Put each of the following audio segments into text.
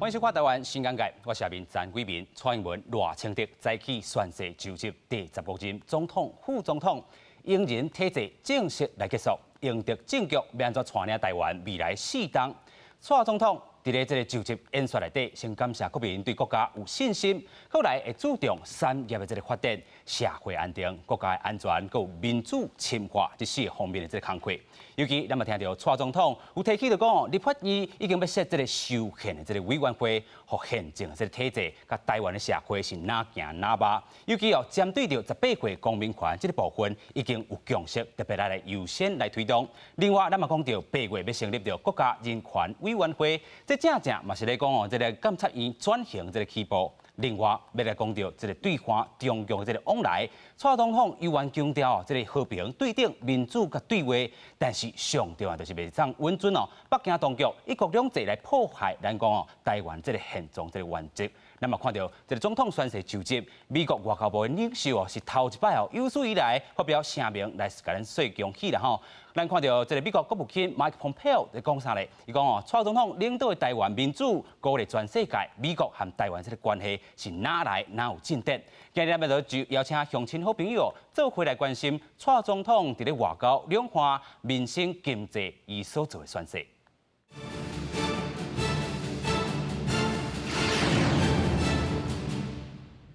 歡迎收看台灣新眼界，我是阿明陳偉民。蔡英文、賴清德早起宣誓就職第十五任總統、副總統，用人體制正式來結束，英德政局欲按怎帶領台灣未來四冬。蔡總統佇咧這个就職演說內底，先感謝國民對國家有信心，閣來會注重產業的這个發展、社會安定、國家的安全，閣有民主深化這四个方面的這个工課。尤其咱嘛聽著蔡總統有提起著講，立法院已經欲設這个修憲的這个委員會，予憲政的這个體制，佮台灣的社會是若行若峇。尤其哦，針對著18歲公民權這个部分，已經有共識，特別來優先來推動。另外，咱嘛講著八月欲成立著國家人權委員會，這正正嘛是咧講哦，這个監察院轉型這个起步。另外，欲來講著這个對華中共這个往來，蔡總統猶原強調這个和平、對等、民主佮對話，但是上重要就是袂當允准哦，北京當局一國兩制來破壞咱講哦台灣這个現狀這个原則。咱嘛看著這个總統宣誓就職，美國外交部的領袖哦是頭一擺哦有史以來發表聲明來共咱說恭喜啦吼。咱看著這个美國國務卿 Mike Pompeo 咧講啥咧？伊講哦，蔡總統領導的台灣民主，鼓勵全世界，美國和台灣這个關係是愈來愈有進展。今日咱就邀請鄉親好朋友做伙來關心蔡總統佇咧外交、兩岸、民生、經濟伊所做的宣誓。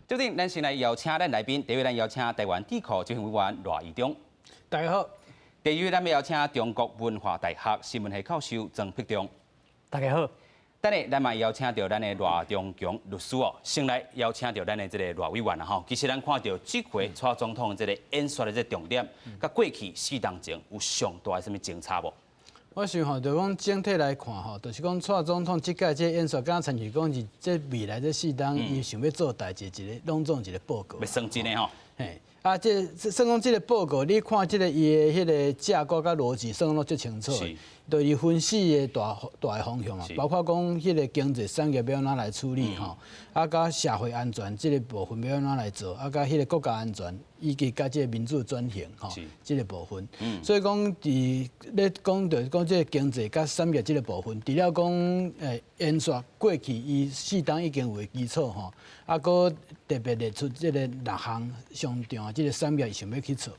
最頂，咱先來邀請咱來賓，第一位咱邀請台灣智庫執行委員賴怡忠。大家好。第二位咱欲邀請中國文化大學新聞系教授莊碧中。大家好。等下，咱嘛邀請著咱的賴中強律師哦，先來邀請著咱的這个賴委員啦吼。其實咱看著這回蔡總統這个演說的這个重點，佮過去四冬前有上大的啥物相差無？我想吼，就講整體來看吼，就是講蔡總統這屆這演說，敢若親像講是這未來這四冬，伊想欲做代誌一个攏總一个報告。欲算真的吼。嘿，啊，這算講這个報告，你看這个伊的彼个架構佮邏輯，算講攏足清楚的。就是分四个大大的方向啊，包括講彼个經濟產業欲按怎來處理吼，啊，佮社會安全這个部分欲按怎來做，啊，佮彼个國家安全以及佮這个民主轉型吼，這个部分。所以講，佇咧講著講這个經濟佮產業這个部分，除了講延續過去伊四冬已經有的基礎吼，啊，閣特別列出這个六項上重要這个產業，伊想欲去做。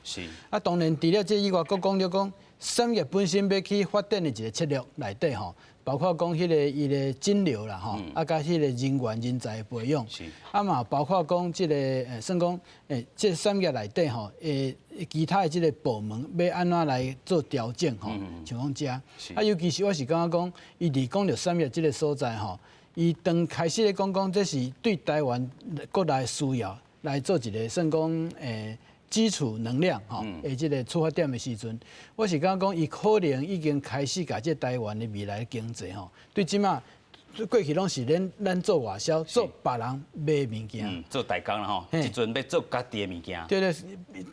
啊，當然除了這以外，閣講著講產業本身欲去發展的一个策略內底吼，包括講彼个伊的金流啦吼，啊，佮彼个人員人才的培養，啊嘛包括講這个算講這個產業內底吼，其他的這个部門欲按怎來做調整吼，像講這，啊，尤其是我是感覺講，伊佇講著產業這个所在吼，伊當開始咧講講，這是對台灣國內需要來做一个算講基礎能量吼，的這个出發點的時陣，我是感覺講，伊可能已經開始共這台灣的未來經濟吼，對這馬過去攏是咱做外銷，做別人買物件，做代工啦吼，這陣欲做家己的物件。對對，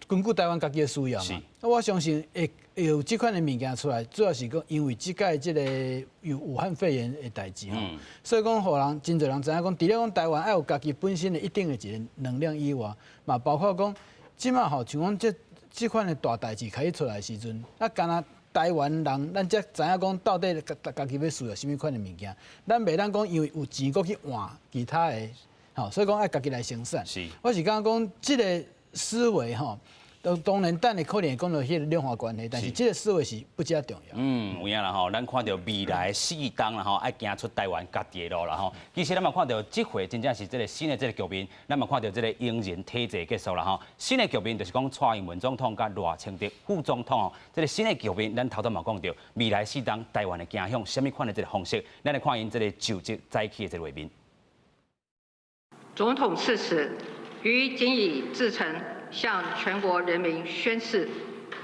根據台灣家己的需要嘛。我相信會有這款的物件出來，主要是講因為這擺這个有武漢肺炎的代誌吼，所以講予人真濟人知影講，除了講台灣愛有家己本身的一定的一个能量以外，嘛包括講。這馬吼，像講這款的大代誌開始出來的時陣，啊，敢若台灣人，咱才知影講到底家家己欲需要啥物款的物件，咱袂當講因為有錢閣去換其他的，吼，所以講愛家己來生產。我是感覺講這个思維吼，當然等下可能會講著彼个兩岸關係，但是這个思維是不遮重要。嗯，有影啦吼，咱看著未來四冬啦吼，愛行出台灣家己的路啦吼。其實咱嘛看著這回真正是這个新的這个局面，咱嘛看著這个英人體制結束啦吼。新的局面就是講蔡英文總統佮賴清德副總統哦，這个新的局面，咱頭拄嘛講著未來四冬台灣會行向啥物款的這个方式，咱來看𪜶這个就職早起的這个畫面。總統誓詞，於謹以至誠向全國人民宣誓，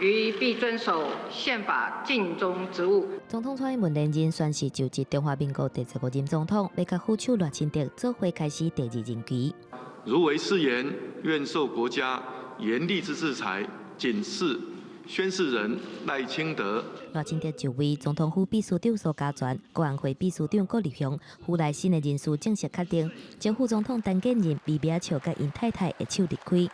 於必遵守憲法，盡忠職務。總統蔡英文連任宣誓就職中華民國第十五任總統，欲佮副手賴清德做伙開始第二任期。如違誓言，願受國家嚴厲之制裁。謹示宣誓人賴清德。賴清德就位，總統府秘書長蘇嘉全、國安會秘書長郭立雄，府內新的人事正式確定，前副總統陳建仁、李炳笑佮𪜶太太會手離開。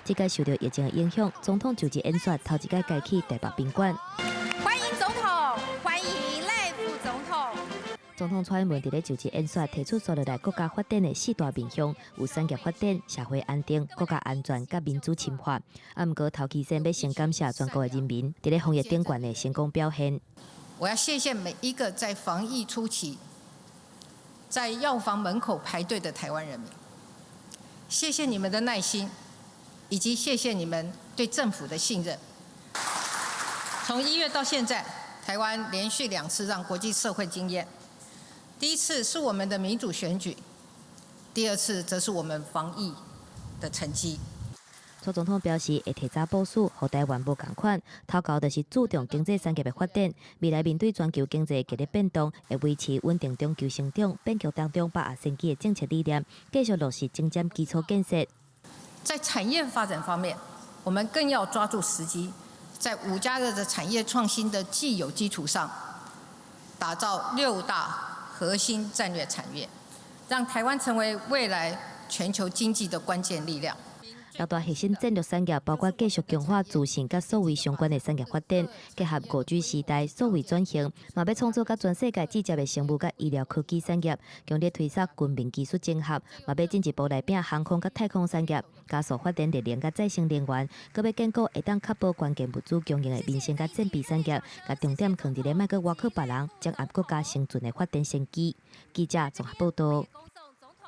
這擺受著疫情的影響，總統就職演說頭一擺改去台北賓館。歡迎總統，歡迎賴副總統。總統蔡英文佇咧就職演說，提出紲落來國家發展的四大面向，有產業發展、社會安定、國家安全佮民主深化。啊，毋過頭期先欲先感謝全國的人民，佇咧防疫頂懸的成功表現。我要謝謝每一個在防疫初期，在藥房門口排隊的台灣人民，謝謝你們的耐心，以及謝謝你們對政府的信任。從1月到現在，台灣連續兩次讓國際社會驚豔。第一次是我們的民主選舉，第二次則是我們防疫的成績。蔡總統表示，會提早部署，予台灣無仝款。頭後就是注重經濟產業的發展，未來面對全球經濟劇烈變動，會維持穩定中求成長、變局當中把握先機的政策理念，繼續落實精簡基礎建設。在產業發展方面，我們更要抓住時機，在5+2的產業創新的既有基礎上，打造六大核心戰略產業，讓台灣成為未來全球經濟的關鍵力量。六大核心戰略產業包括繼續強化資訊佮數位相關的產業發展，結合5G 時代數位轉型，嘛欲創造佮全世界對接的生物佮醫療科技產業，強力推動軍民技術整合，嘛欲進一步來拼航空佮太空產業，加速發展綠能佮再生能源，閣欲建構會當確保關鍵物資供應的民生佮戰備產業，共重點囥佇咧莫閣倚靠別人，掌握國家生存的發展先機。記者綜合報道。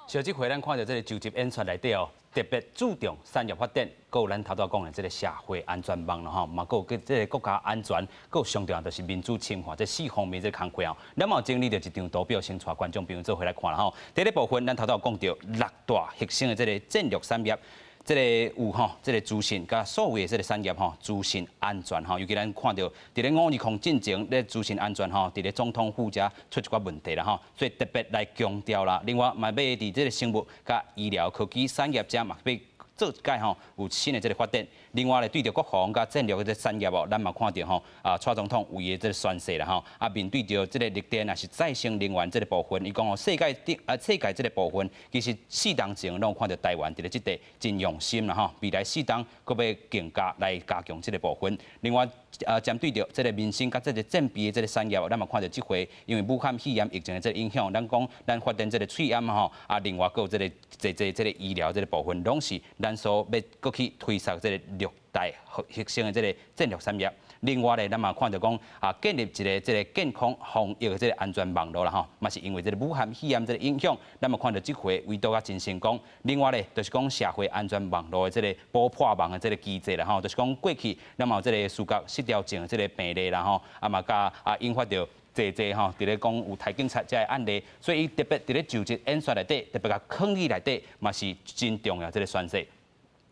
上這回咱看著這个就職演說內底哦，特別注重產業發展，閣有咱頭拄講的這个社會安全網囉吼，嘛閣有這个國家安全，閣有上重要就是民主深化這四方面這个工課哦。咱嘛有整理著一張圖表，先帶觀眾朋友做伙來看啦吼。第一部分，咱頭拄講著六大核心的這个戰略產業。這个有吼，這个資訊佮數位的這个產業吼，資訊安全吼，尤其咱看著佇咧520進前咧資訊安全吼，佇咧總統府遮出一寡問題啦吼，所以特別來強調啦。另外嘛，欲佇這个生物佮醫療科技產業遮嘛，欲做一擺吼有新的這个發展。另外咧，對著國防佮戰略的這產業哦，咱嘛看著吼啊，蔡總統有伊的這个宣誓啦吼，啊，面對著這个綠電抑是再生能源這个部分，伊講哦，世界頂啊，世界這个部分，其實四冬前攏看著台灣佇咧這塊真用心啦吼，未來四冬閣欲更加來加強這个部分。另外，啊，針對著這个民生佮這个戰備的這个產業，咱嘛看著這回，因為武漢肺炎疫情的這个影響，咱講咱發展這个喙罨吼，啊，另外閣有這个濟濟這个醫療這个部分，攏是咱所欲閣去推捒這个六大核心的這个戰略產業。另外咧，咱嘛看著講啊，建立一个這个健康防疫的這个安全網路啦吼，嘛是因為這个武漢肺炎這个影響，咱嘛看著這回圍堵啊真成功。另外咧，就是講社會安全網路的這个補破網的這个機制啦吼，就是講過去咱嘛有這个思覺失調症的這个病例啦吼，啊嘛佮啊引發著濟濟吼，佇咧講有刣警察這个案例，所以伊特別佇咧就職演說內底，特別共囥佇內底，嘛是真重要這个宣誓。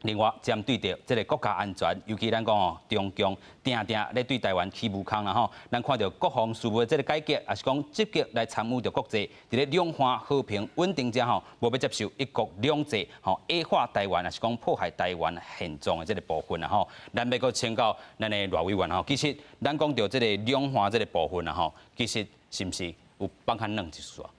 另外，針對著這个國家安全，尤其咱講哦，中共定定咧對台灣起武空啦吼，咱看著國防事務的這个改革，抑是講積極來參與著國際，佇咧兩岸和平穩定遮吼，無欲接受一國兩制吼，矮化台灣，抑是講破壞台灣現狀的這个部分啦吼。咱欲閣請教咱的賴委員吼，其實咱講著這个兩岸這个部分啦吼，其實是毋是有放較軟一絲啊？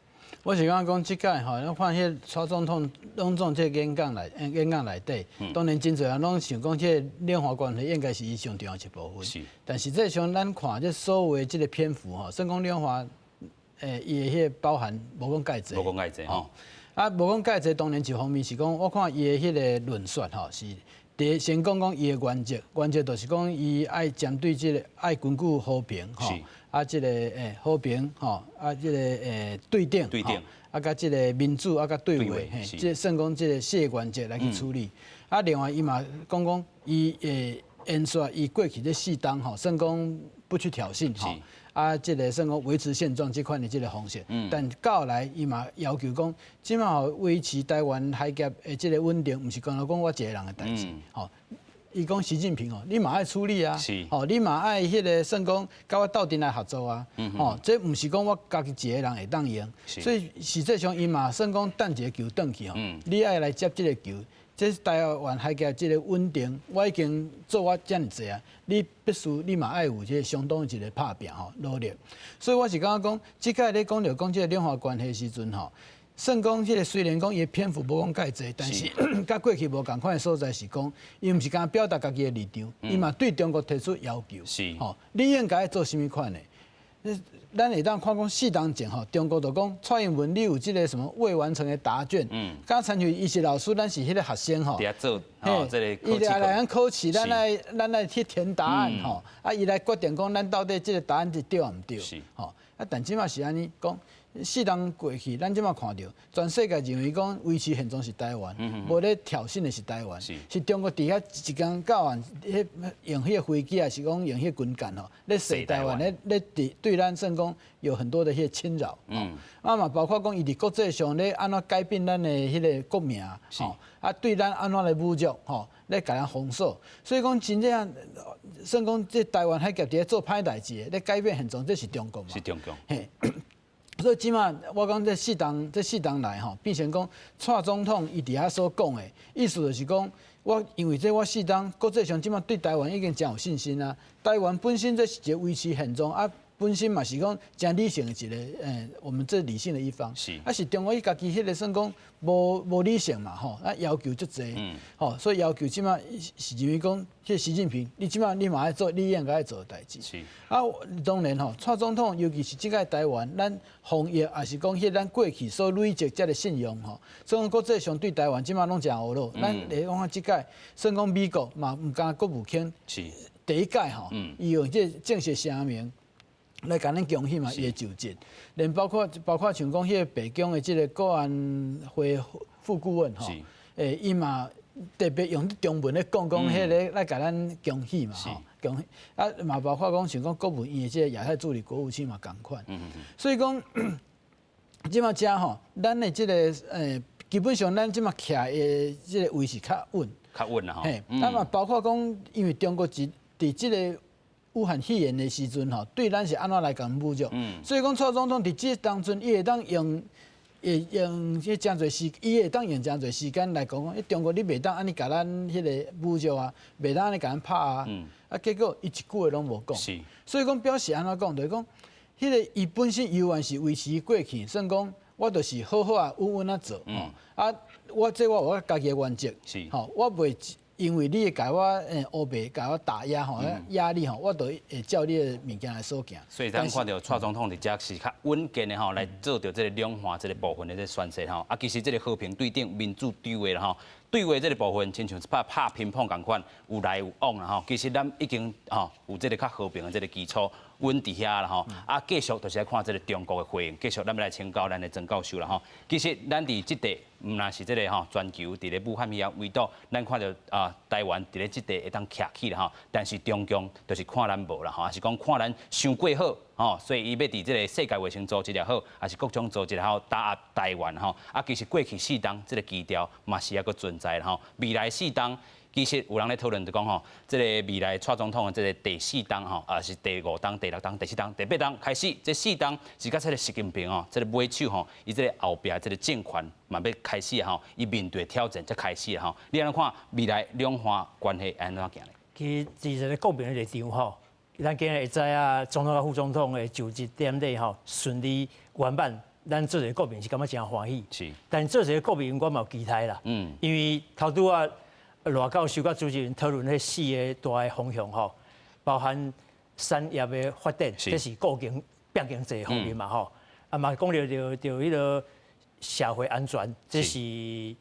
我是感覺講，這擺吼，咱看彼蔡總統攏總這个演講內底，當然真濟人攏想講，這个兩岸關係應該是伊上重要一部分。但實際上，咱看這所謂這个篇幅吼，算講兩岸，伊的彼个包含無講蓋濟。無講蓋濟吼。啊，無講蓋濟，當然一方面是講，我看伊的彼个論述吼，是第一先講講伊的原則，原則就是講伊愛針對這个愛根據和平吼。啊，這个和平吼，啊，這个對等，對等，啊，佮這个民主啊，佮對話，嘿，這算講這个四個原則來去處理。啊，另外伊嘛講講伊會演說伊過去這四冬吼，算講不去挑釁吼，啊，這个算講維持現狀這款的這个方式。但到來伊嘛要求講，這馬吼維持台灣海峽的這个穩定，毋是干焦講我一个人的代誌，吼。伊講習近平哦，你嘛愛處理啊，吼，你嘛愛彼个算講，佮我鬥陣來合作啊，吼，這毋是講我家己一个人會當用，所以實際上伊嘛算講擲一個球轉去吼，你愛來接這个球，這台灣海峽這个穩定，我已經做我遮爾濟啊，你必須你嘛愛有這个相當一个拍拚吼努力，所以我是感覺講，這擺咧講著講這个兩岸關係時陣吼。算講這个雖然講伊的篇幅無講蓋濟，但是佮過去無仝款的所在是講，伊毋是干焦表達家己的立場，伊嘛對中國提出要求。吼，你應該做啥物款的？咱會當看講四冬前吼，中國就講蔡英文你有這個什麼未完成的答卷，敢親像伊是老師，咱是彼個學生吼。佇遐做吼，這個伊來來咱考試，咱愛去填答案吼，啊，伊來決定講咱到底這個答案是對抑毋對？吼，啊，但這馬是按呢講，四冬過去，咱這馬看著，全世界認為講維持現狀是台灣，無咧挑釁的是台灣，是中國佇遐一工到晚，彼用彼個飛機，抑是講用彼個軍艦吼，咧踅台灣，咧咧佇對咱算講有很多的彼個侵擾，啊嘛包括講伊佇國際上咧按怎改變咱的彼個國名，吼，啊對咱按怎來侮辱，吼，咧共咱封鎖，所以講真正算講這台灣海峽佇咧做歹代誌的，咧改變現狀，這是中國嘛？是中共。嘿。所以這馬我講這四冬來吼，變成講蔡總統伊佇遐所講的意思就是講，我因為這我四冬國際上這馬對台灣已經誠有信心啊。台灣本身這是一個維持現狀啊，本身嘛是講誠理性的一個，我們這理性的一方。啊是中國伊家己彼個算講無理性嘛吼，啊要求足濟，吼，所以要求這馬是認為講，這習近平，你這馬你嘛愛做，你應該愛做的代誌。啊，當然吼，蔡總統尤其是這擺台灣，咱防疫也是講彼咱過去所累積這个信用吼，所以講國際上對台灣這馬攏誠呵咾。咱會講這擺算講美國嘛毋敢國務卿第一屆吼，伊用這個正式聲明來共咱恭喜嘛，伊的就職，連包括像講彼个白宮的這个國安會副顧問吼，伊嘛特別用中文咧講講彼个來共咱恭喜嘛吼，恭喜啊嘛包括講像講國務院的這个亞太助理國務卿嘛仝款，所以講這馬遮吼，咱的這个基本上咱這馬徛的這个位是較穩，較穩啦吼。嘿，啊嘛包括講，因為中國佇這个武漢肺炎的時陣吼，對咱是按怎來共侮辱？所以講蔡總統佇這當陣，伊會當用，會用這誠濟時，伊會當用誠濟時間來講講，中國你袂當按呢共咱彼個侮辱啊，袂當按呢共咱拍啊，啊結果伊一句話攏無講。所以講表示按怎講，就是講，彼個伊本身猶原是維持過去，算講我就是好好啊穩穩啊做，啊我這我有我家己的原則，吼，我袂因為你會共我烏白共我打壓吼，壓力吼，我就會照你的物件來所行。所以咱看著蔡總統佇遮是較穩健的吼，來做著這个兩岸這个部分的這个宣示吼。啊，其實這个和平對等、民主對話啦吼，對話這个部分，親像拍乒乓仝款，有來有往啦吼。其實咱已經吼有這个較和平的這个基礎穩佇遐啦吼。啊，繼續就是來看這个中國的回應。繼續咱欲來請教咱的曾教授啦吼。其實咱佇這塊，毋但是這个吼全球佇咧武漢肺炎圍堵，咱看著啊台灣佇咧這塊會當徛起啦吼。但是中共就是看咱無啦吼，抑是講看咱傷過好吼，所以伊欲佇這个世界衛生組織也好，抑是各種組織也好打壓台灣吼。啊，其實過去四冬這个基調嘛是猶閣存在啦吼。未來四冬其實有人咧討論就講吼，這个未來蔡總統的這个第四冬吼，抑是第五冬、第六冬、第七冬、第八冬開始，這四冬是佮這个習近平吼，這个尾手吼，伊這个後壁這个政權嘛欲開始吼，伊面對挑戰才開始吼。你按怎看未來兩岸關係按怎行咧？其實佇這个國民的立場吼，咱今日會知影總統佮副總統的就職典禮吼順利圓滿，咱做一个國民是感覺誠歡喜。但做一个國民，我嘛有期待啦。因為頭拄仔賴教授佮主持人討論彼四个大的方向吼，包含產業的發展，這是顧經變經濟方面嘛吼。啊嘛講著彼个社會安全，這是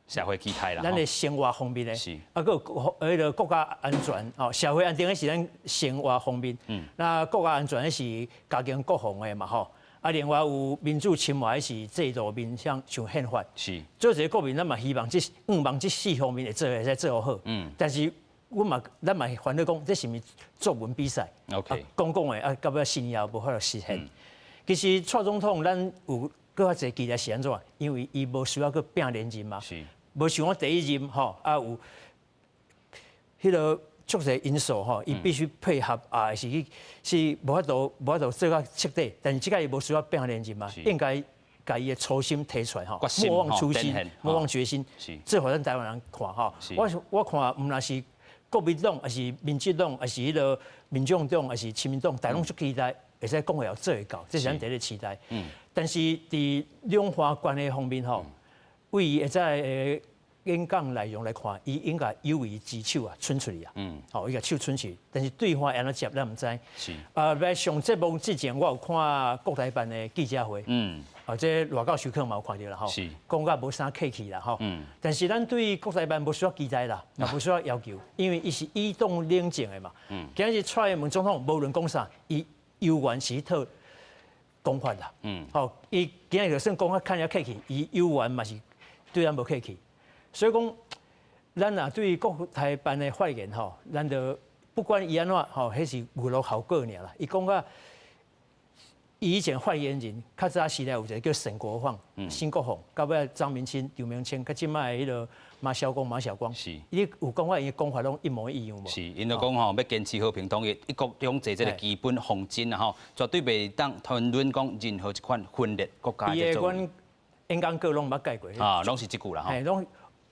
社會期待啦。咱的生活方面的。啊，閣有彼个國家安全，吼，社會安定的是咱生活方面。那國家安全的是加強國防的嘛吼。啊，另外有民主侵華是制度面向像憲法。做一个國民，咱嘛希望這向望這四方面會做會使做好。但是，阮嘛，咱嘛煩惱講，這是毋是作文比賽？講講的啊，到尾四年後無法度實現。其實蔡總統，咱有閣較濟期待是按怎？因為伊無需要閣拼連任嘛。無像我第一任吼，啊有彼个足濟因素吼，伊必須配合啊，是去是無法度做甲徹底。但是這擺伊無需要拼連任嘛，應該共伊的初心提出來吼，莫忘初心，莫忘決心，這予咱台灣人看吼。我看毋但是國民黨，抑是民進黨，抑是彼个民眾黨，抑是親民黨，大家攏足期待會使講會曉做會到，這是咱第一个期待。但是佇兩岸關係方面吼，對會使演講內容來看，伊應該友誼之手啊，伸出去啊。吼，伊共手伸出去，但是對方按怎接，咱毋知。啊，佇上節目之前，我有看國台辦的記者會。啊，這賴教授可能嘛有看著啦，吼。講甲無啥客氣啦，吼。但是咱對國台辦無需要期待啦，也無需要要求，因為伊是以黨領政的嘛。今日蔡英文總統無論講啥，伊猶原是套講法啦。吼，伊今日就算講較較爾客氣，伊猶原嘛是對咱無客氣。所以講，咱若對國台辦的發言吼，咱就不管伊按怎吼，彼是娛樂效果爾啦。伊講甲以前發言人較早時代有一个叫沈國放、沈國放，到尾張明清、張明清，佮這擺彼个馬曉光、馬曉光，伊有講法，伊講法攏一模一樣無？是，𪜶就講吼，欲堅持和平統一、一國兩制這个基本方針啊吼，絕對袂當談論講任何一款分裂國家的做法。演講稿攏毋捌改過。啊，攏是這句啦吼。攏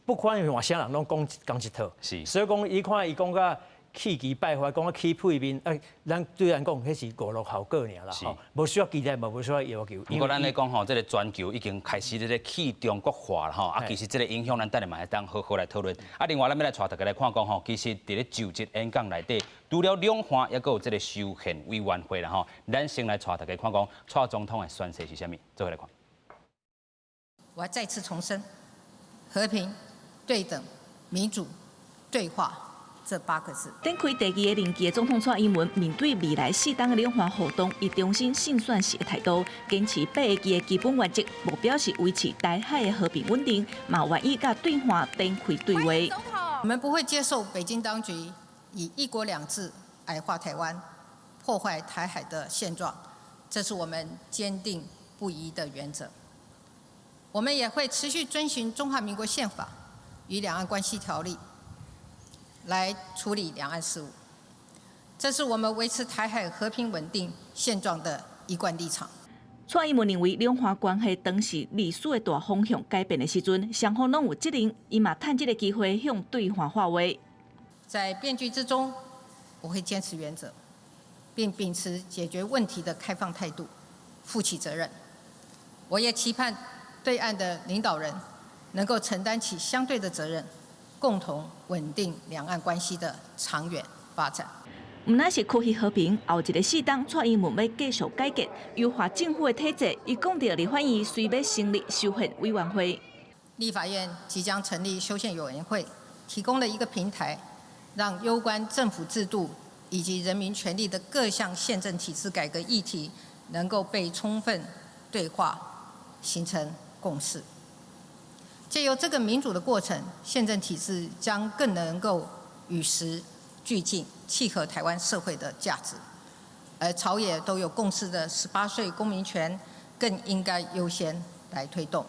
不管換啥人，攏講仝一套。所以講，伊看伊講甲氣急敗壞，講甲起屁面，哎，咱對咱講，彼是娛樂效果爾啦，吼，無需要期待，嘛無需要要求。毋過咱咧講吼，這个全球已經開始咧去中國化啦吼，啊，其實這个影響咱等下嘛會當好好來討論。啊，另外咱欲來帶大家來看講吼，其實佇咧就職演講內底，除了兩岸，猶閣有這个修憲委員會啦吼。咱先來帶大家看講，蔡總統的宣誓是啥物？做伙來看。我再次重申，和平、對等、民主、對話這八個字。展開第二个任期的總統蔡英文面對未來四冬的兩岸互動，伊重申信宣誓的態度，堅持八个字的基本原則，目標是維持台海的和平穩定，嘛願意佮對岸展開對話。我們不會接受北京當局以一國兩制矮化台灣、破壞台海的現狀，這是我們堅定不移的原則。我們也會持續遵循中華民國憲法與兩岸關係條例來處理兩岸事務，這是我們維持台海和平穩定現狀的一貫立場。蔡英文認為，兩岸關係當是歷史的大方向改變的時陣，雙方攏有責任，伊嘛趁這个機會向對岸發話。在變局之中，我會堅持原則，並秉持解決問題的開放態度，負起責任。我也期盼對岸的領導人能夠承擔起相對的責任，共同穩定兩岸關係的長遠發展。毋但是區域和平，後一个四冬，蔡英文欲繼續改革，優化政府的體制。伊講著立法院隨欲成立修憲委員會。立法院即將成立修憲委員會，提供了一個平台，讓攸關政府制度以及人民權利的各項憲政體制改革議題，能夠被充分對話，形成共識。藉由這個民主的過程，憲政體制將更能夠與時俱進，契合台灣社會的價值。而朝野都有共識的18歲公民權，更應該優先來推動。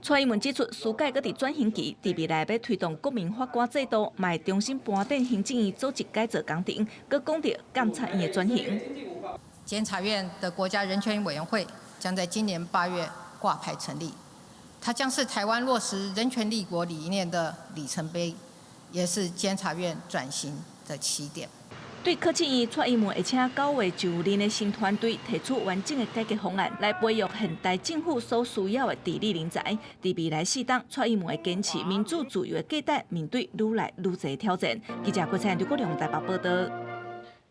蔡英文指出，司改閣佇轉型期，佇未來欲推動國民法官制度，嘛會重新盤點行政院組織改造工程，閣講著監察院的轉型。監察院的國家人權委員會將在今年8月掛牌成立，它將是台灣落實人權立國理念的里程碑，也是監察院轉型的起點。對考試院，蔡英文會請9月就任的新團隊提出完整的改革方案，來培育現代政府所需要的治理人才。佇未來四冬，蔡英文會堅持民主自由的價值，面對愈來愈濟挑戰。記者郭彩劉國良台北報導。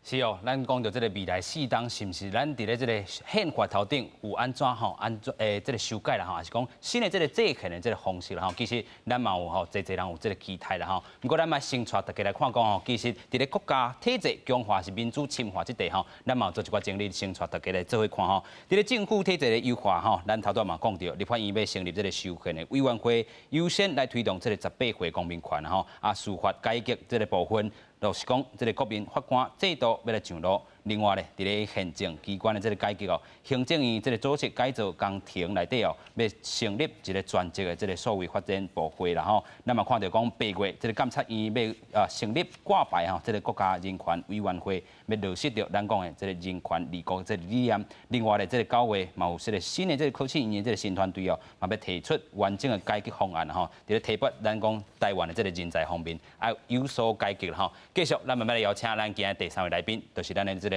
是哦，咱講著這个未來四冬是毋是咱佇咧這个憲法頭頂有按怎吼，按怎這个修改啦吼，還是講新的這个制憲的這个方式啦吼？其實咱嘛有吼，濟濟人有這个期待啦吼。毋過咱嘛先帶大家來看講吼，其實佇咧國家體制強化是民主深化這塊吼，咱嘛有做一寡整理，先帶大家來做伙看吼。佇咧政府體制的優化吼，咱頭拄嘛講著，立法院欲成立這个修憲的委員會，優先來推動這个18歲公民權吼，啊，司法改革這个部分。就是講，這个國民法官制度欲來上路。另外咧，佇咧行政機關的這个改革哦，行政院這个組織改造工程內底哦，欲成立一个專職的這个數位發展部會啦吼。咱嘛看著講8月，這个監察院欲成立掛牌吼，這个國家人權委員會欲落實著咱講的這个人權立國這个理念。另外咧，這个9月嘛有這个新的這个考試院的這个新團隊哦，嘛欲提出完整的改革方案吼，佇咧提拔咱講台灣的這个人才方面，愛有所改革吼。繼續，咱慢慢來邀請咱今日第三位來賓，就是咱的這个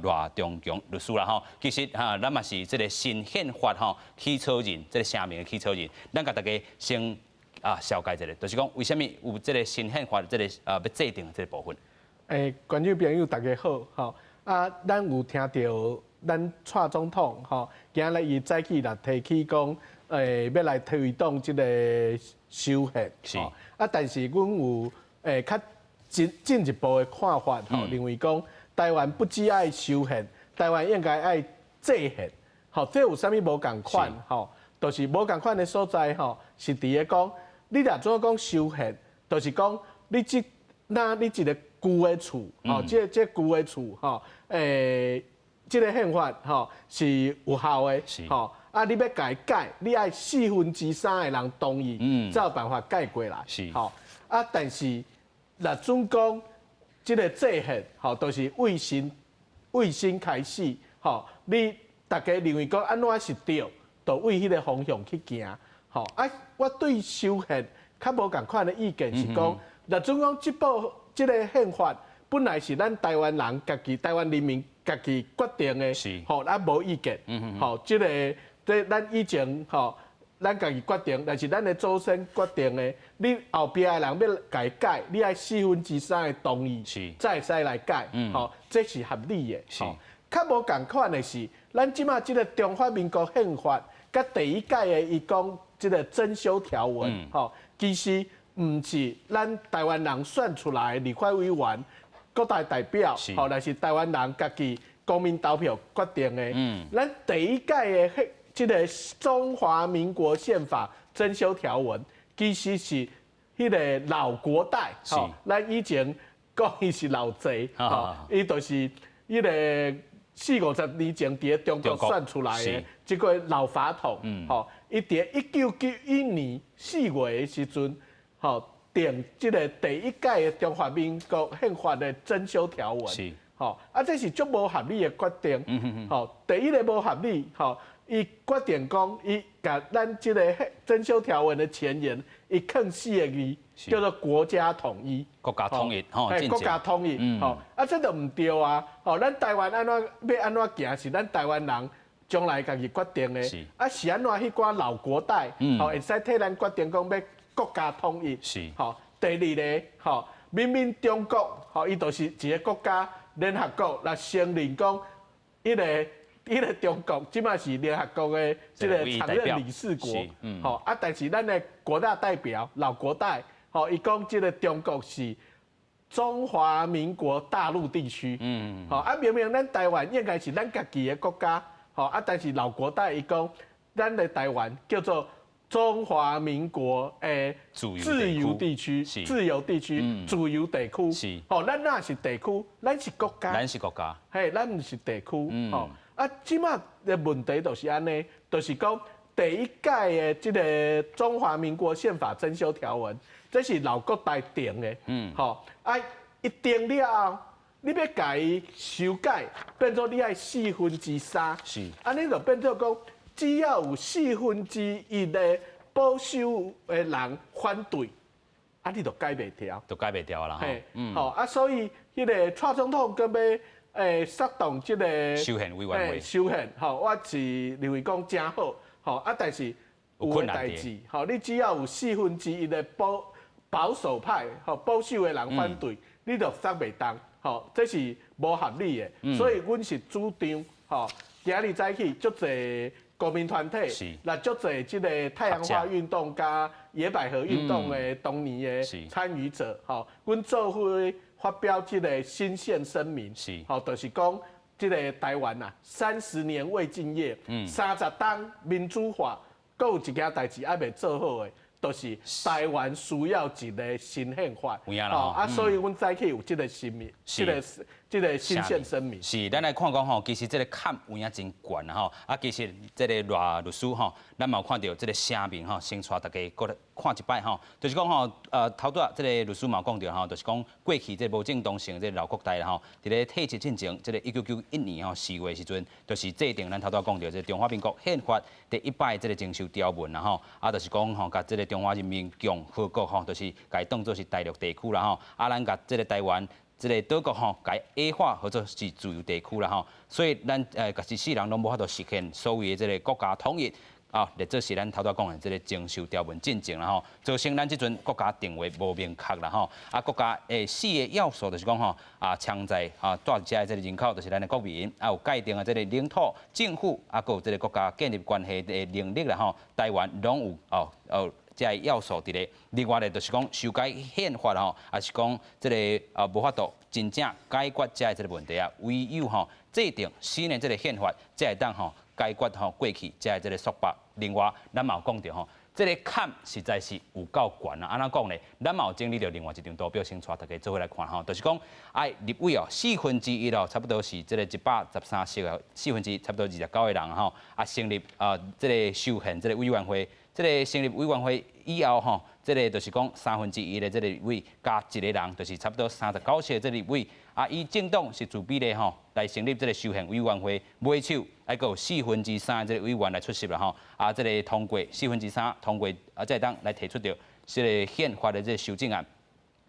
賴中強律師啦吼。其實哈，咱嘛是這个新憲法吼起草人，這个聲明的起草人，咱共大家先啊，紹介一下，就是講為啥物有這个新憲法這个欲制定這个部分？觀眾朋友大家好，吼啊，咱有聽著咱蔡總統吼，今日伊早起來提起講，欲來推動這个修憲，啊，但是阮有較進一步的看法，吼，認為講台灣不只愛修憲，台灣應該愛制憲，吼，這有啥物無仝款？吼，就是無仝款的所在，吼，是佇咧講，你若怎講修憲，就是講你這那你一个舊的厝，吼，這舊的厝，吼，這个憲法，吼，是有效的，吼，啊，你欲共伊改，你愛3/4的人同意，才有辦法改過來，吼，啊，但是若準講這个制憲，吼，就是為新為新開始，吼，你大家認為講按怎是對，就為彼个方向去行，吼，啊，我對修憲較無仝款的意見是講，若準講這部這个憲法本來是咱台灣人家己、台灣人民家己決定的，吼，咱無意見，吼，這个這咱以前吼，咱家己決定，但是咱的祖先決定的，你後壁的人欲共伊改，你愛3/4的同意，才會使來改，吼，這是合理的。較無仝款的是，咱這馬這个中華民國憲法，佮第一改的伊講這个增修條文，吼，其實毋是咱台灣人選出來的立法委員、國大代表，吼，來是台灣人家己公民投票決定的。咱第一改的這个中華民國憲法增修條文，其實是彼个老國代，吼，咱以前講伊是老賊，吼，伊就是彼个四五十年前佇咧中國選出來的這个老法統，吼，伊佇1991年4月的時陣，吼，定這个第一改的中華民國憲法的增修條文，吼，啊，這是足無合理的決定，吼，第一个無合理，吼，伊決定講，伊共咱這个增修條文的前言，伊囥四个字，叫做國家統一。國家統一，吼，國家統一，吼，啊，這就毋對啊，吼，咱台灣按怎欲按怎行，是咱台灣人將來家己決定的，啊，是按怎彼寡老國代，吼，會使替咱決定講欲國家統一，吼，第二个，吼，明明中國，吼，伊就是一个國家，聯合國來承認講，彼个中國這馬是聯合國的這个常任理事國，吼，啊，但是咱的國大代表老國代，吼，伊講這个中國是中華民國大陸地區，吼，啊，明明咱台灣應該是咱家己的國家，吼，啊，但是老國代伊講，咱的台灣叫做中華民國的自由地區，自由地區，自由地區，吼，咱哪是地區，咱是國家，咱是國家，嘿，咱毋是地區，吼，啊，這馬的問題就是按呢，就是講第一改的這个中華民國憲法增修條文，這是老國代定的，吼，啊，伊定了後，你欲共伊修改，變做你愛3/4，按呢就變做講，只要有1/4的保守的人反對，啊，你就改袂牢，就改袂牢啦，嘿，吼，啊，所以彼个蔡總統閣欲發動這个修憲委員會，修憲，吼，我是認為講誠好，吼，啊，但是有个代誌，吼，你只要有1/4的保守派，吼，保守的人反對，你就殺袂動，吼，這是無合理的，所以阮是主張，吼，今日早起足濟公民團體，來足濟這个太陽花運動佮野百合運動的當年的參與者，吼，阮做伙發表這个新憲聲明，吼，就是講這个台灣啊，30年未竟業，30冬民主化，閣有一件代誌猶未做好的，就是台灣需要一个新憲法，吼，啊，所以阮早起有這个聲明，這个新憲聲明。是，咱來看講吼，其實這个坎有影真懸啦吼，啊，其實這个賴律師吼，咱嘛有看著這个聲明吼，先帶大家閣來看一擺吼，就是講吼，頭拄仔這个律師嘛有講著吼，就是講過去這个無正當性這个老國代啦吼，佇咧體制進前，這个1991年吼4月的時陣，就是制定咱頭拄仔講著這个中華民國憲法第一擺這个增修條文啦吼，啊，就是講吼，共這个中華人民共和國吼，就是共伊當做是大陸地區啦吼，啊，咱共這个台灣這个島國吼，共伊矮化號做是自由地區啦吼，所以咱共一世人攏無法度實現所謂的這个國家統一。啊，列做是咱頭拄講的這个徵收條文進前啦吼，造成咱這陣國家定位無明確啦吼。啊，國家的四个要素就是講吼，啊，潛在啊，住佇遮的這个人口就是咱的國民，啊，有界定的這个領土、政府，啊，閣有這个國家建立關係的能力啦吼。台灣攏有哦哦。這个要素佇咧，另外咧就是講修改憲法吼，抑是講這个啊無法度真正解決遮个這个問題啊，唯有吼制定新的這个憲法，才會當吼解決吼過去遮个這个束縛。另外，咱嘛有講著吼，這个坎實在是有夠懸啊！按怎講咧？咱嘛有整理著另外一張圖表，先帶大家做伙來看吼，就是講愛立委哦，四分之一哦，差不多是這个113席的四分之一，差不多29個人吼，啊成立啊這个修憲這个委員會。這个成立委員會以後吼，這个就是講三分之一的這个立委加一个人，就是差不多39席的這个立委。啊，以政黨實質比例吼來成立這个修憲委員會，尾手愛閣有四分之三的這个委員來出席啦吼。啊，這个通過四分之三通過，啊，才會當來提出著這个憲法的這个修正案。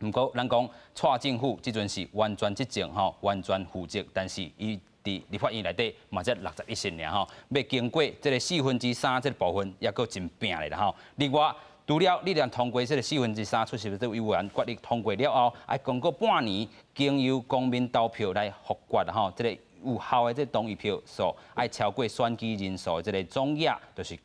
毋過，咱講蔡政府這陣是完全執政吼，完全負責，但是伊佇立法院內底嘛才61席爾吼，欲經過這个四分之三這个部分，抑閣真拚咧啦吼。另外，除了你若通過這个四分之三出席的這个委員決議通過了後，愛經過半年，經由公民投票來複決吼，這个有效的這個同意票數愛超過選舉人數的這个總額，就是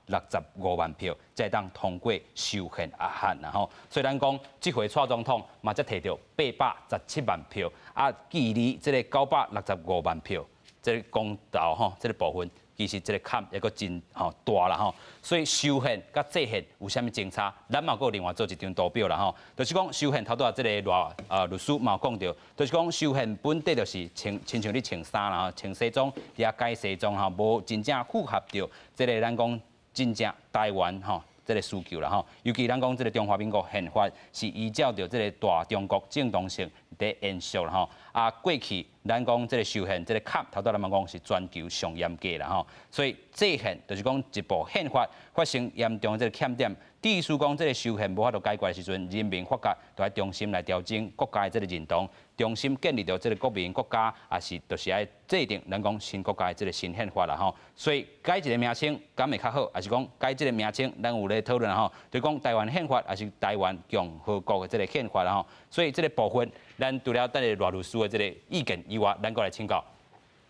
965萬票，才會當通過修憲案啦吼。所以咱講，這回蔡總統嘛才提著817萬票，啊，距離這个965萬票，這个公投吼，這个部分其實這个坎抑閣真吼大啦吼。所以修憲佮制憲有啥物相差？咱嘛閣另外做一張圖表啦吼。就是講修憲頭拄仔這个賴律師嘛有講著，就是講修憲本底就是穿親像你穿衫啦吼，穿西裝佇遐改西裝吼，無真正符合著這个咱講真正台灣吼這个需求啦吼。尤其咱講這个中華民國憲法是依照著這个大中國正當性佇延續啦吼。啊，過去咱講這个修憲這个坎，頭拄咱嘛講是全球上嚴格啦吼。所以制憲就是講一部憲法發生嚴重的這个欠點，意思講這个修憲無法度解決的時陣，人民發覺就愛重新來調整國家的這个認同，重新建立著這个國民國家，抑是就是愛制定咱講新國家的這个新憲法啦吼。所以改一个名稱敢會較好，抑是講改這个名稱，咱有咧討論吼，就講台灣憲法，抑是台灣共和國的這个憲法啦吼。所以這个部分，咱除了等下賴律師的這个意見以外，咱閣來請教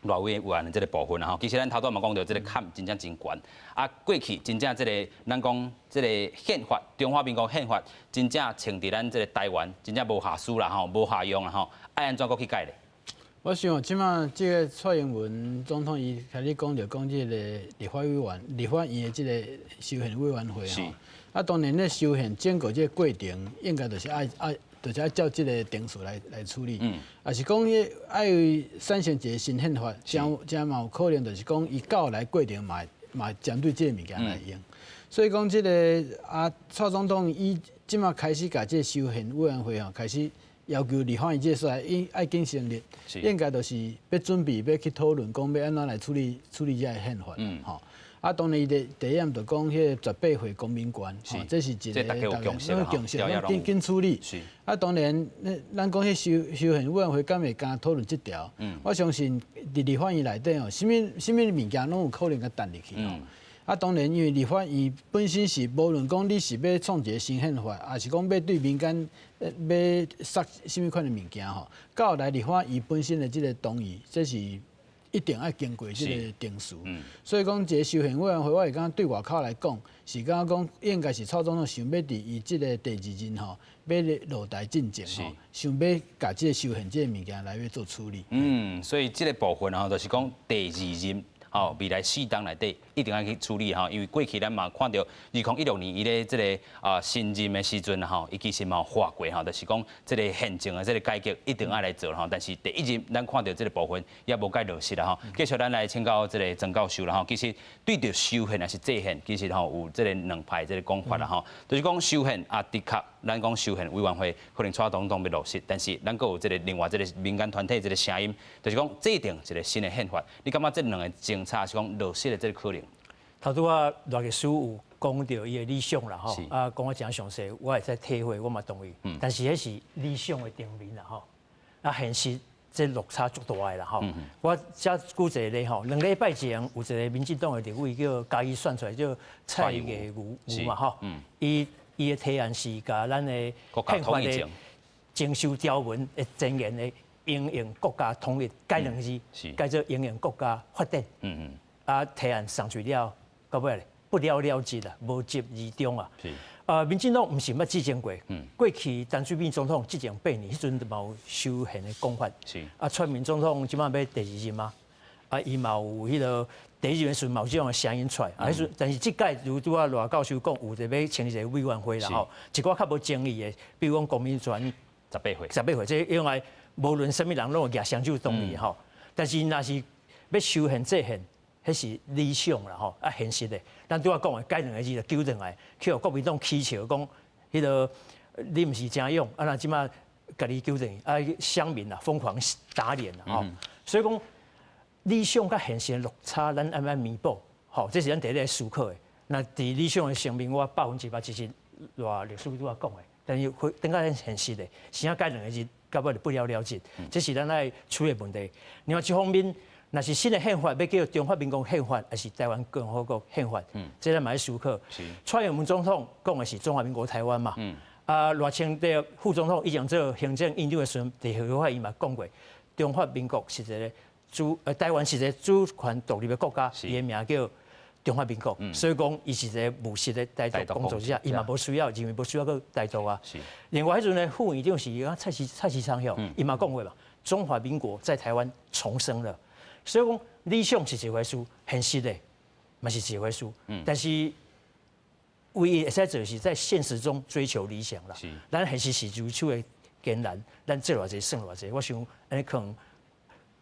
賴委員的這个部分啦吼。其實咱頭拄嘛講著這个坎真正真懸，啊，過去真正這个咱講這个憲法，中華民國憲法真正穿佇咱這个台灣真正無下事啦吼，無效用啦吼，愛按怎閣去改咧？我想這馬這个蔡英文總統伊開始講著講這个立法委員、立法院的這个修憲委員會吼，啊，當然咧修憲整個這個過程應該就是愛愛。就是愛照這个程序來來處理，抑是講伊愛產生一个新憲法，誠誠嘛有可能就是講伊到來過程嘛嘛針對這个物件來用。所以講這个啊，蔡總統伊這馬開始共這个修憲委員會吼開始要求立法院這个所在應愛緊成立，應該就是欲準備欲去討論講欲按怎來處理處理這个憲法，吼。啊，當然伊第第一點就講彼個18歲公民權，吼，這是一個大家有共識，共識，緊緊處理。啊，當然，咱講彼修修憲委員會敢會敢討論這條？我相信佇立法院內底吼，啥物啥物物件攏有可能共擲入去吼。啊，當然，因為立法院本身是無論講你是欲創一個新憲法，抑是講欲對民間欲殺啥物款的物件吼，到來立法院本身的這個同意，這是一定愛經過這个程序。所以講，這个修憲委員會，我會感覺對外口來講，是感覺講應該是蔡總統想欲佇伊這个第二任吼，欲落台進前吼，想欲共這个修憲這个物件來欲做處理。嗯，所以這个部分吼，就是講第二任。吼，未來四冬內底一定愛去處理吼，因為過去咱嘛看著2016年伊咧這个啊新任的時陣吼，伊其實嘛有話過吼，就是講這个憲政的這个改革一定愛來做吼。但是第一任咱看著這个部分也無蓋落實啦吼。繼續咱來請教這个曾教授啦吼，其實對著修憲抑是制憲，其實吼有這个兩派這个講法啦吼，就是講修憲啊，的確咱講修憲委員會可能蔡總統欲落實，但是咱閣有這个另外這个民間團體這个聲音，就是講制定一个新的憲法。你感覺這兩個政策是講落實的這个可能？頭拄仔賴律師有講著伊的理想啦吼，啊講得誠詳細，我會使體會，我嘛同意。但是彼是理想的層面啦吼，啊現實這落差足大的啦吼。我遮舉一個例吼，2禮拜前有一個民進黨的立委叫嘉義選出來叫蔡月如嘛吼，伊的提案是共咱的憲法的增修條文的前言的因應國家統一改兩字，改做因應國家發展。啊，提案送出了，到尾咧不了了之啦，無疾而終啊。民進黨毋是毋捌執政過，過去陳水扁總統執政8年，彼陣嘛有修憲的講法。啊，蔡英文總統這擺欲第二任啊，啊，伊嘛有彼個第一任時陣嘛有這種的聲音出來。啊，彼陣但是這屆如拄仔賴教授講，有一個欲成立一個委員會啦吼，一寡較無爭議的，比如講公民權 18歲， 18歲，這應該無論啥物人攏會舉雙手同意吼。但是若是欲修憲制憲，彼是理想啦吼，啊現實的，咱拄仔講的改兩個字就糾轉來，去予國民黨起笑講，彼個你毋是誠勇，啊若這擺共你糾正，啊鄉民啊瘋狂打臉啦吼，所以講理想佮現實的落差，咱愛毋愛彌補？吼，這是咱第一個思考的。若佇理想的層面，我100%支持賴律師拄仔講的，但是回轉到咱現實的，啥改兩個字，到尾就不了了之，這是咱愛處理的問題。另外一方面，若是新的憲法欲叫中華民國憲法，抑是台灣共和國憲法，這咱嘛愛思考。蔡英文總統講的是中華民國台灣嘛，啊賴清德副總統以前做行政院長的時陣，佇立法院嘛講過，中華民國是一個主，台灣是一個主權獨立的國家，伊的名叫中華民國，所以講伊是一個務實的台獨工作者，伊嘛無需要認為無需要閣台獨啊。另外彼陣呢，副院長是蔡其昌吼，伊嘛講過嘛，中華民國在台灣重生了。所以講理想是一回事，現實的嘛是一回事。但是唯一會使做是在現實中追求理想啦。咱現實是如此的艱難，咱做偌濟算偌濟。我想按呢可能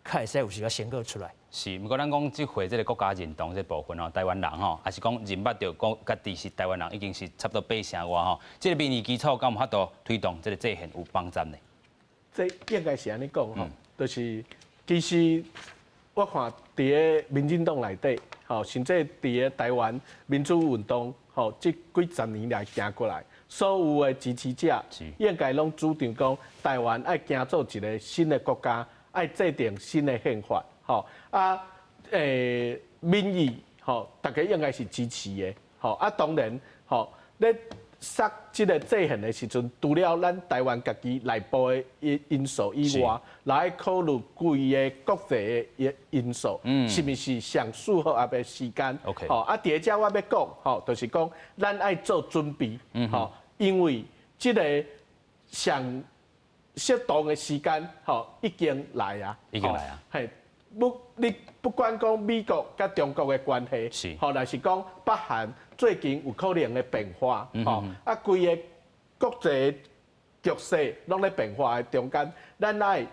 較會使有時較成果出來。是，毋過咱講這回這個國家認同這部分吼，台灣人吼，抑是講認捌著講家己是台灣人，已經是差不多8成外吼。這個民意基礎敢有法度推動這個制憲有幫助呢？這應該是按呢講吼，就是其實。我看佇个民進黨內底，吼，甚至佇个台灣民主運動，吼，這幾十年來行過來，所有的支持者應該攏主張講，台灣愛行做一個新的國家，愛制定新的憲法，吼啊，民意，吼，大家應該是支持的，吼啊，當然，吼，咧殺這個制憲的時陣，除了咱台灣家己內部的因素以外，來考慮規个國際的因素，是毋是上適合的時間？吼啊，佇遮我欲講，吼，就是講咱愛做準備，吼，因為這個上適當的時間，吼，已經來啊，已經來啊，嘿，不，你不管講美國佮中國的關係，吼，抑是講北韓最近有可能的變化，吼，啊，規个國際局勢攏咧變化的中間，咱愛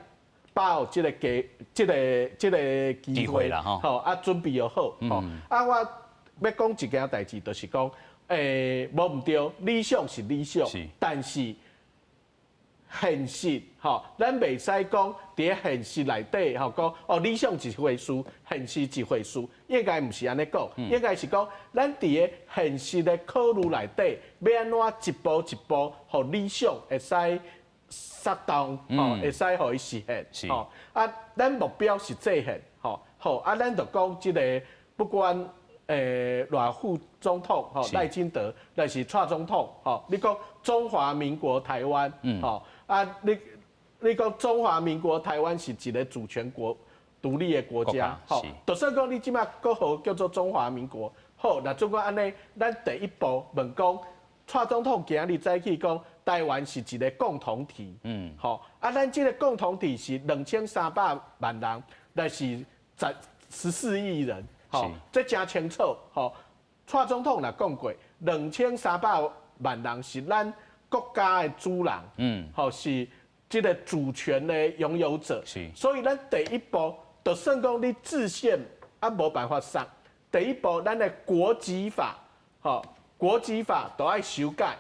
把握這個機、這個這個機會啦，吼，啊，準備好，吼，啊，我欲講一件代誌，就是講，無毋對，理想是理想，但是現實，吼，咱袂使講佇現實內底，吼，講哦，理想一回事，現實一回事，應該毋是按呢講，應該是講，咱佇个現實的考慮內底，欲按怎一步一步，予理想會使適當，吼，會使予伊實現，吼，啊，咱目標是制憲，吼，好，啊，咱就講這个不管賴副總統，吼，賴清德，抑是蔡總統，吼，你講中華民國台灣，吼，啊，你講中華民國台灣是一個主權國、獨立的國家，吼，就算講你這擺國號叫做中華民國，好，若總講按呢，咱第一步問講，蔡總統今日早起講台灣是一個共同體，吼，啊，咱這個共同體是2300萬人，抑是14億人，吼，這誠清楚，吼，蔡總統若講過，2300萬人是咱國家的主人，吼，是這個主權的擁有者，所以咱第一步就算講你制憲啊無辦法殺，第一步咱的國籍法，吼，國籍法都愛修改，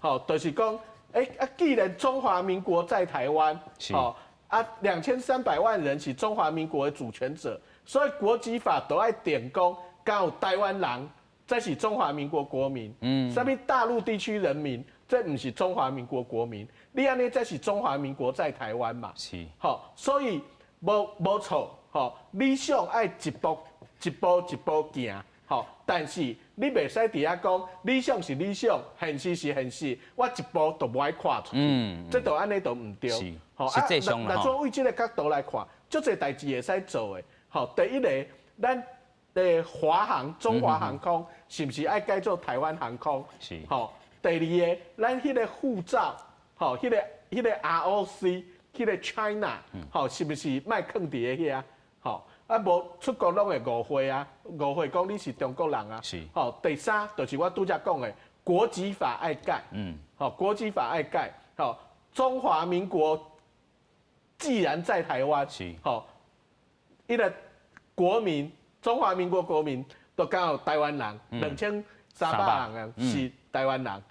吼，就是講，啊，既然中華民國在台灣，吼，啊，2300萬人是中華民國的主權者，所以國籍法都愛定講，敢有台灣人，才是中華民國國民，啥物大陸地區人民，這毋是中華民國國民，你按呢才是中華民國在台灣嘛，吼，所以無錯，吼，理想愛一步一步一步行，吼，但是你袂使佇遐講理想是理想，現實是現實，我一步都無愛跨出去，這就按呢就毋對，吼。實際上若做為這個角度來看，足濟代誌會使做的，吼，第一個，咱的華航、中華航空是毋是愛改做台灣航空？吼，第二个，咱彼个護照，吼，彼個 ROC，彼個 China，吼，是毋是莫囥佇咧遐？吼，啊無出國攏會誤會啊，誤會講你是中國人啊。吼，第三就是我拄才講的國籍法愛改。吼，國籍法愛改。吼，中華民國既然在台灣，吼，伊个國民，中華民國國民都敢有台灣人，2300萬人是台灣人，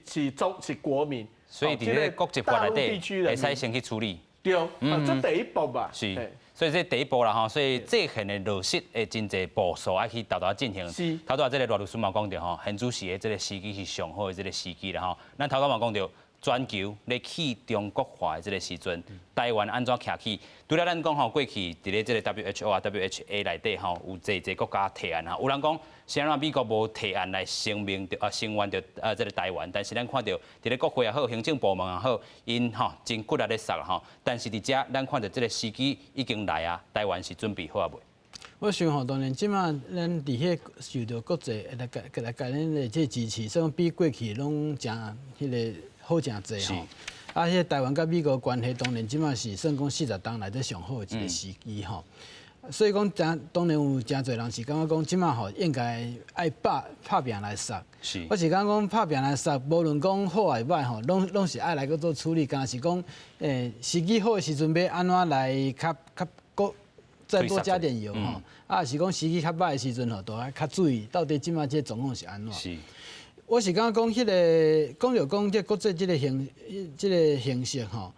是中是國民。所以佇咧國籍法內底會使先去處理。對，這第一步吧。是，所以這第一步啦吼，所以制憲的落實會真濟步數愛去沓沓進行。頭拄仔這個賴律師嘛講著吼，現主時的這個時機是上好的這個時機啦吼。咱頭拄嘛講著，全球咧去中國化的這個時陣，台灣按怎徛起？除了咱講吼，過去佇咧這個 WHO 啊、WHA 內底吼，有濟濟國家提案哈，有人講，雖然美國無提案來聲明著啊聲援著啊這個台灣，但是咱看著佇咧國會也好，行政部門也好，𪜶吼真骨力咧殺吼。但是佇遮咱看著這個時機已經來啊，台灣是準備好啊未？我想吼，當然這馬咱佇彼受著國際來共來共咱的這個支持，算比過去攏誠彼个好誠濟吼。啊，彼个台灣佮美國關係當然這馬是算講40冬內底上好的一個時機吼。所以講，誠當然有誠濟人是感覺講，這馬吼應該愛拍拍拚來殺。我是感覺講拍拚來殺，無論講好抑䆀吼，攏是愛來閣做處理。敢若是講，時機好的時陣欲按怎來較較閣再多加點油吼。啊，是講時機較䆀的時陣吼，都愛較注意到底這馬這個狀況是按怎。我是感覺講，彼个講著講這國際這個形勢吼，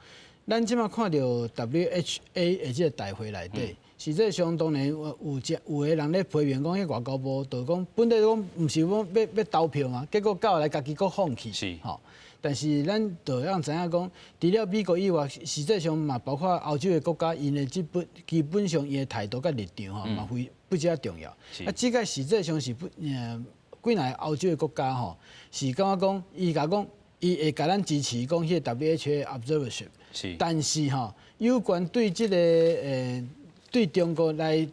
咱這馬看著 WHA 的這個大會內底，實際上當然有誠有的人咧批評講，彼外交部就講本來講毋是講欲投票嘛，結果到來家己閣放棄。吼，但是咱就會當知影講，除了美國以外，實際上嘛包括歐洲的國家，𪜶的基本上𪜶的態度佮立場吼，嘛非不遮重要。啊，這個實際上是不幾若個歐洲的國家吼，是感覺講，伊共講，伊會共咱支持講彼個 WHO observership，但是吼，有關對這个對中國來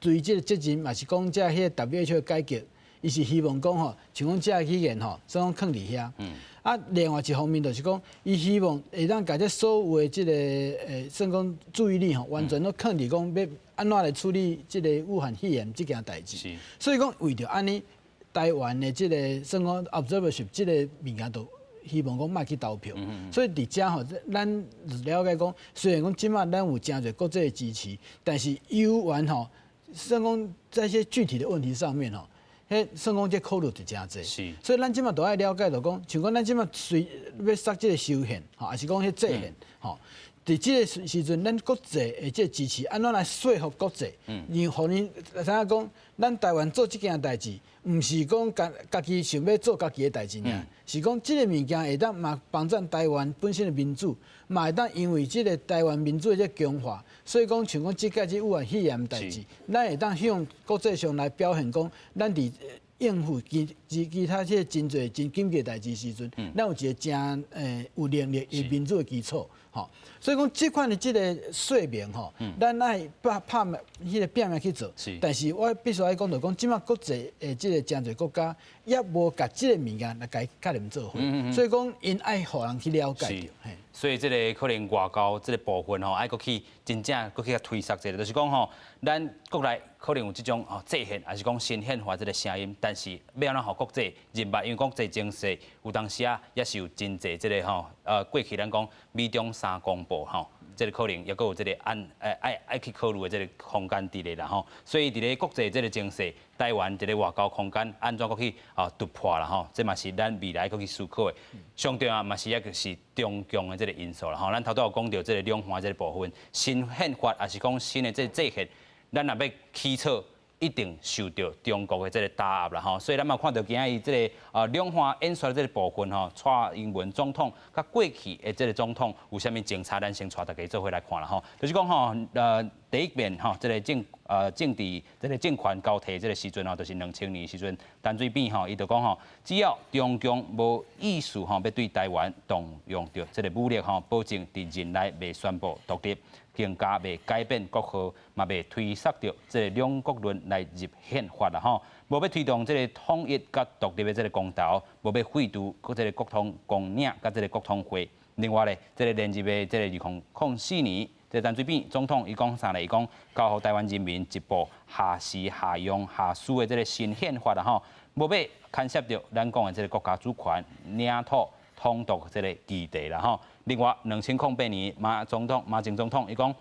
追這個責任，嘛是講這彼個 WHO 的改革，伊是希望講吼，像講這个起源吼，算講囥佇遐。啊，另外一方面就是講，伊希望會當共這所有的這个算講注意力吼，完全攏囥佇講欲按怎來處理這个武漢肺炎這件代誌。所以講為著按呢，台灣的這个算講 observership 這个物件，就希望講莫去投票。所以佇遮吼，咱了解講，雖然講這馬咱有誠濟國際的支持，但是猶原吼，算講在一些具體的問題上面吼，彼算講這考慮就誠濟。所以咱這馬都愛了解，就講，像講咱這馬隨欲殺這個修憲，吼，抑是講彼制憲，吼，佇這個時陣，咱國際的這個支持，按怎來說服國際？讓予𪜶知影講，咱台灣做這件代誌，毋是講家己想欲做家己的代誌爾，是講這个物件會當嘛幫贊台灣本身的民主，嘛會當因為這个台灣民主的這個強化，所以講像講這屆這武漢肺炎代誌，咱會當向國際上來表現講，咱佇應付其他這個真濟真緊急代誌時陣，咱有一个誠有能力、有民主的基礎，吼。所以講這款的這个說明吼，咱愛拍拍彼个拚命去做。但是我必須愛講，就講這馬國際的這个誠濟國家猶無共這个物件來共伊確認做伙，所以講𪜶愛予人去了解著。所以這个可能外交這个部分吼，愛閣去真正閣去共推捒者，就是講吼，咱國內可能有這種吼制憲，抑是講新憲法這个聲音，但是欲按怎予國際認捌？因為國際情勢有當時啊，也是有真濟這个吼，過去咱講美中三公報吼，這个可能猶閣有這个按愛去考慮的這个空間佇咧啦吼。所以佇咧國際這个情勢，台灣佇咧外交空間按怎閣去啊突破啦吼，這嘛是咱未來閣去思考的。上重要嘛是抑閣是中共的這个因素啦吼。咱頭拄有講著這个兩岸這个部分，新憲法抑是講新的這个制憲，咱若欲起草，一定受著中國的這个打壓啦吼，所以咱嘛看著今仔日這个兩岸演說的這个部分吼，蔡英文總統佮過去的這个總統有啥物政策，咱先帶大家做伙來看啦吼。就是講吼，第一遍吼，這个政治這个政權交替這个時陣吼，就是2000年時陣，陳水扁吼，伊就講吼，只要中共無意思吼，欲對台灣動用著這个武力吼，保證佇任內袂宣布獨立。更加袂改變國號，嘛袂推捒著這个兩國論來入憲法啦吼，無欲推動這个統一佮獨立的這个公投，無欲廢除這个國統公領佮這个國統會。另外咧，這个連任的這个2004年，這个陳水扁總統伊講啥咧？伊講交予台灣人民一部合時合用合需的這个新憲法啦吼，無欲牽涉著咱講的這个國家主權、領土、統獨這个議題啦吼。另外，2008年馬總統馬前總統伊講，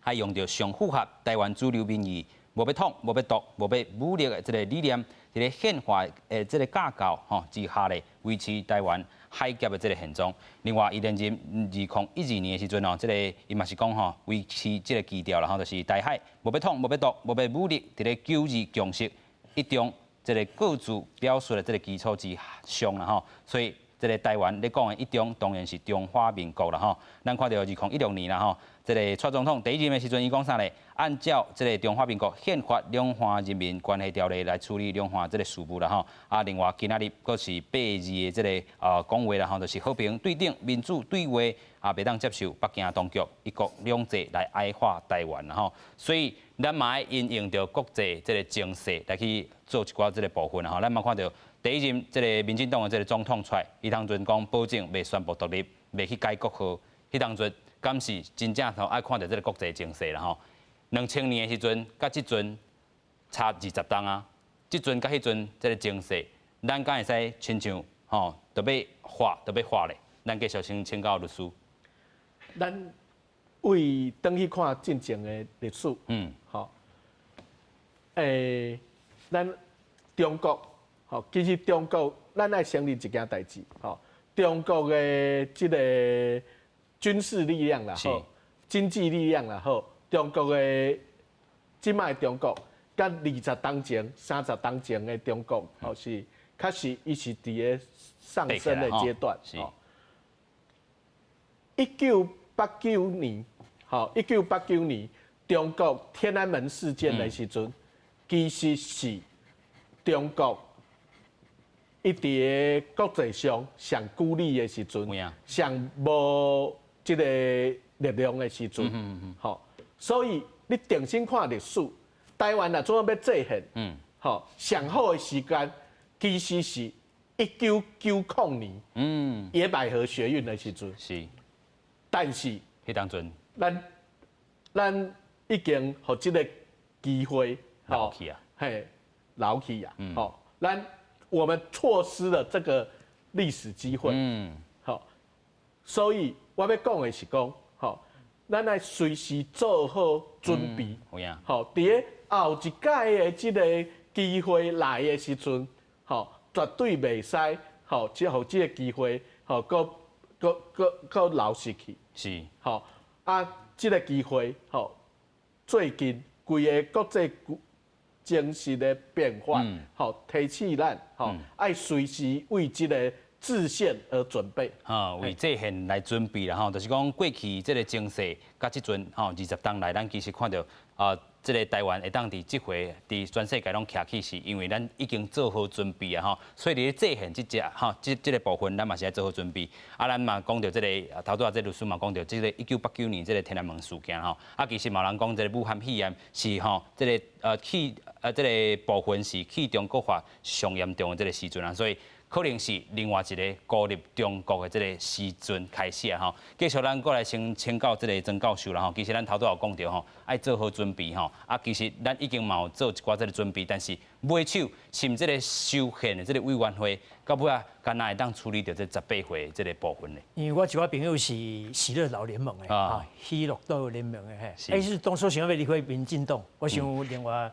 愛用著上符合台灣主流民意，無欲統、無欲獨、無欲武力的這个理念，佇咧憲法的這个架構吼之下咧，維持台灣海峽的這个現狀。另外，伊連任2012年的時陣吼，這个伊嘛是講吼，維持這个基調啦吼，就是台海無欲統、無欲獨、無欲武力，佇咧九二共識一中這个各自表述的這个基礎之上啦吼，所以，這个台灣咧講的一中，當然是中華民國啦吼。咱看著2016年啦吼，這个蔡總統第一任的時陣，伊講啥咧？按照這个中華民國憲法、兩岸人民關係條例來處理兩岸這个事務啦吼。啊，另外今仔日閣是八字的這个講話啦吼，就是和平對等、民主對話，啊，袂當接受北京當局一國兩制來矮化台灣啦吼。所以咱嘛愛因應著國際這个情勢來去做一寡這个部分啦吼。咱嘛看著。第一任這个民進黨的這个總統出來，伊當陣講保證袂宣布獨立，袂去改國號。彼當陣敢是真正吼愛看著這个國際情勢啦吼。2000年的時陣，佮這陣差20冬啊，這陣佮彼陣這个情勢，咱敢會使親像吼，著欲化，著欲化咧。咱繼續先請教律師。咱為轉去看進前的歷史，吼，咱中國。吼，其實中國，咱愛承認一件代誌，吼，中國的這个軍事力量啦，吼，經濟力量啦，吼，中國的這擺中國，佮20冬前、30冬前的中國，吼是確實伊是佇咧上升的階段，吼。一九八九年，吼，一九八九年中國天安門事件的時陣，其實是中國。伊佇咧國際上上孤立的時陣，上無這个力量的時陣，吼，所以你定心看歷史，台灣若怎欲制憲，吼，上好的時間其實是1990年，野百合學運的時陣，但是彼當陣，咱已經予這个機會，漏去啊，嘿，漏去啊，吼，我們錯失了這個歷史機會，好，所以我欲講的是講，吼，咱愛隨時做好準備，吼，佇咧後一擺的這个機會來的時陣，吼，絕對袂使，吼，這予這个機會，吼，閣閣閣閣流失去，吼，啊，這个機會，吼，最近規个國際情勢的變化，吼，提醒咱，吼，愛隨時為這个制憲而準備。哈，為制憲來準備啦，吼，就是講過去這个情勢，佮這陣吼20冬來，咱其實看著啊，這个台灣會當佇這回佇全世界攏徛起，是因為咱已經做好準備啊，吼，所以佇咧制憲這隻吼，這个部分，咱嘛是愛做好準備。啊，咱嘛講著這个頭拄仔這律師嘛講著這个1989年這个天安門事件吼，啊，其實嘛有人講這个武漢肺炎是吼，這个去這个部分是去中國化上嚴重的這个時陣啊，所以可能是另外一个孤立中國的這个時陣開始啊吼。繼續咱過來先請教這个曾教授啦吼。其實咱頭拄有講著吼，愛做好準備吼。啊，其實咱已經嘛有做一寡這个準備，但是尾手是毋這个修憲的這个委員會，到尾仔敢若會當處理著這18歲這个部分咧？因為我一寡朋友是喜樂島聯盟的啊，喜樂島聯盟的嘿，伊是當初想欲離開民進黨，我想另外。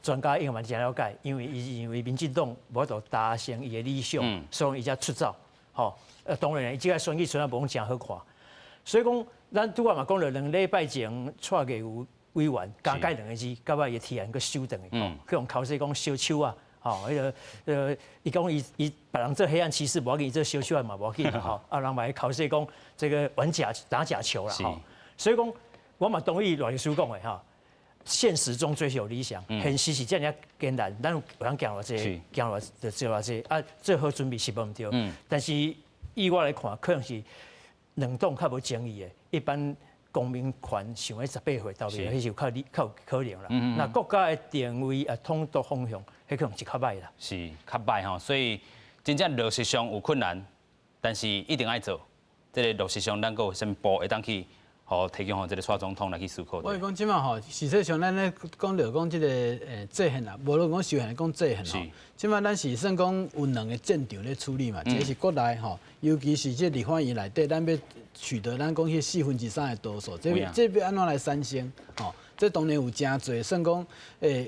專家應該嘛真了解，因為伊認為民進黨無法度達成伊的理想，所以伊才出走。吼，當然，伊這個選舉選啊無講誠好看，所以講咱拄仔嘛講著兩禮拜前，蔡藝瑜委員加蓋兩個字，到尾伊提案閣收轉去，去予剾洗講燒手仔，吼，彼个伊講伊別人做黑暗騎士無要緊，伊做燒手仔嘛無要緊吼，啊人嘛會剾洗講這個玩假打假球啦，吼，所以講我嘛同意賴律師講的吼，現實中追求理想，現實是遮爾艱難，咱有通行偌濟，行偌就做偌濟，啊，做好準備是無毋對，但是以我來看，可能是兩黨較無爭議的，一般公民權想欲18歲投票，彼是較理較有可能啦。那國家的定位啊，統獨方向，彼可能是較歹啦。是較歹吼，所以真正落實上有困難，但是一定愛做。這个落實上，咱閣有啥物步會當去，予提供予這个蔡總統來去思考？我是講這馬吼，實際上咱咧講著講這个制憲啦，無論講修憲講制憲吼，這馬咱是算講有兩个戰場咧處理嘛，一个是國內吼，尤其是這立法院內底，咱欲取得咱講彼3/4的多數，這這欲按怎來產生？吼，這當然有誠濟算講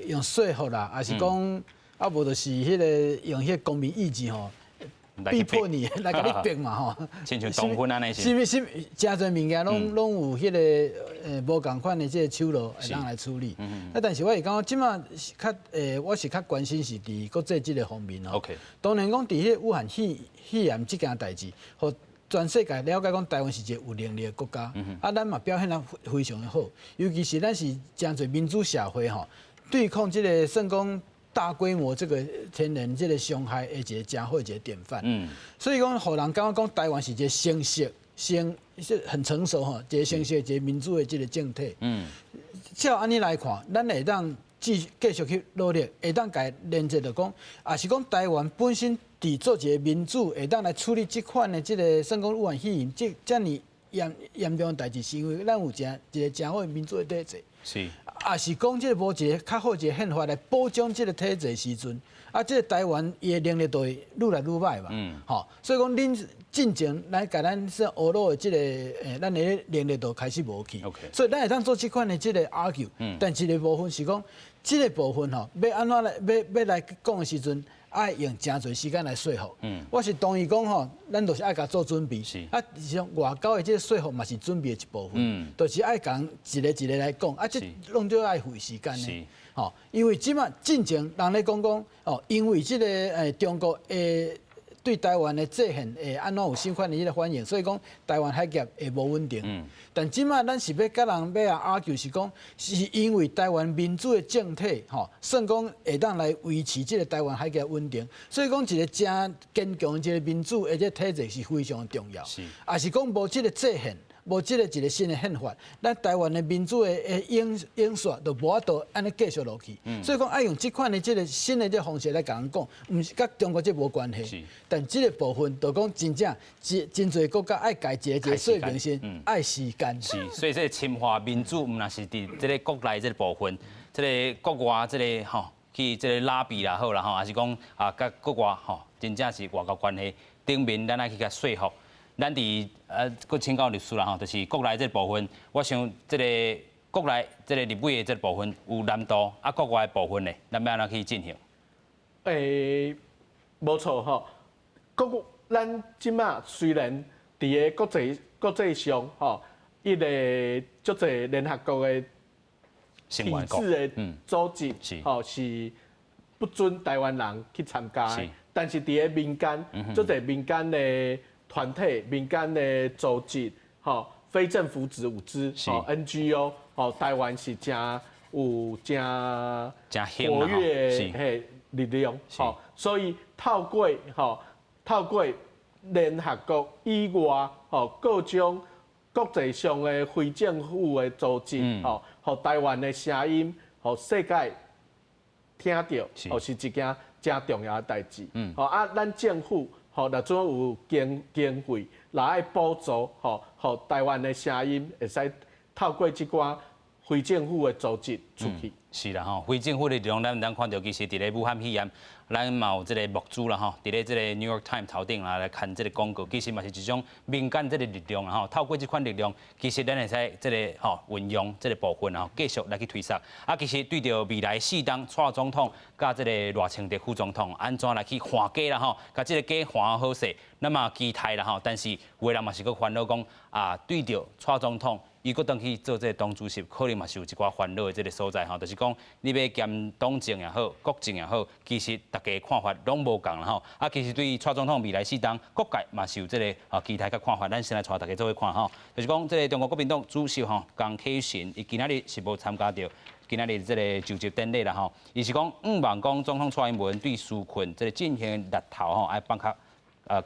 用說服啦，抑是講啊無就是彼个用彼个公民意志吼，逼迫你來共你逼嘛吼，親像黨婚按呢是。是是，誠濟物件攏攏有彼个無仝款的這个手路會當來處理。啊，但是我是感覺這馬是較我是較關心是佇國際這个方面吼。當然講佇彼個武漢肺炎這件代誌，予全世界了解講台灣是一個有能力的國家。啊，咱嘛表現得非常的好，尤其是咱是誠濟民主社會吼，對抗這个算講大規模這個天然這個傷害的一個誠好一個典範。所以講，予人感覺講台灣是一個成熟、成是很成熟吼，一個成熟一個民主的這個政體。照按呢來看，咱會當繼繼續去努力，會當共連接著講，抑是講台灣本身佇做一個民主，會當來處理這款的這个算講武漢肺炎這遮爾嚴嚴重的代誌，是因為咱有誠一個誠好的民主的體制。抑是講這个無一个較好一个憲法來保障這个體制的時陣，啊，這个台灣伊的能力就會愈來愈歹嘛。吼，所以講恁進前來共咱說呵咾的這个咱的能力就開始無去。所以咱會當做這款的這个 argue，但一个部分是講，這个部分吼，欲按怎來欲欲來講的時陣，愛用誠濟時間來說服。我是同意講吼，咱就是愛共做準備。啊，是講外交的這个說服嘛是準備的一部分。就是愛共一個一個來講，啊，這攏總愛費時間的。吼，因為這馬進前人咧講講，哦，因為這个中國的對台灣的制憲會按怎有啥款的彼个反應，所以講台灣海峽會無穩定。但這馬咱是欲共人欲啊 argue 是講，是因為台灣民主的政體，吼，算講會當來維持這个台灣海峽穩定，所以講一個誠堅強的一個民主的這個體制是非常重要。抑是講無這个制憲，無這个一個新的憲法，咱台灣的民主的演演說就無法度按呢繼續落去。所以講愛用這款的這个新的這个方式來共人講，毋是佮中國這無關係。但這个部分就講真正真真濟國家愛共一个一个說明是愛時間。是，所以這个深化民主，毋但是佇這个國內這个部分，這个國外這个吼去這个拉比也好啦吼，抑是講啊，佮國外吼，真正是外交關係頂面，咱愛去共說服。咱佇閣請教律師啦吼，就是國內這个部分，我想這个國內這个立委的這个部分有難度，啊，國外的部分呢，咱欲按怎去進行？無錯吼，國咱這馬雖然佇个國際國際上吼，伊个足濟聯合國的體制的組織，吼是不准台灣人去參加的，但是佇个民間，足濟民間的團體、民間的組織，吼，非政府組織，吼 NGO，吼，台灣是誠有誠活躍的嘿力量，吼，所以透過吼，透過聯合國以外，吼，各種國際上的非政府的組織，吼，予台灣的聲音，予世界聽著，吼，是一件誠重要的代誌。吼啊，咱政府吼，若準有經經費，若愛補助，吼，予台灣的聲音會使透過這寡非政府的組織出去。是啦吼，非政府的力量，咱看著其實佇咧武漢肺炎，咱嘛有這个募資啦吼，佇咧這个 New York Times 頭頂啦來刊這个廣告，其實嘛是一種民間這个力量啦吼。透過這款力量，其實咱會使這个吼運用這个部分吼，繼續來去推捒。啊，其實對著未來四冬蔡總統佮這个賴清德副總統按怎來去換家啦吼，共這个家換好勢，咱嘛期待啦吼。但是有的人嘛是閣煩惱講啊，對著蔡總統。伊閣轉去做這個黨主席，可能嘛是有一寡煩惱的這個所在吼，就是講你欲兼黨政也好，國政也好，其實大家看法攏無仝啦吼。啊，其實對蔡總統未來四冬，各界嘛是有這個啊期待佮看法。咱先來帶大家做伙看吼，就是講這個中國國民黨主席吼江啟臣，伊今仔日是無參加著今仔日這個就職典禮啦吼。伊是講，向望講總統蔡英文對紓困這個進行力頭吼，愛放較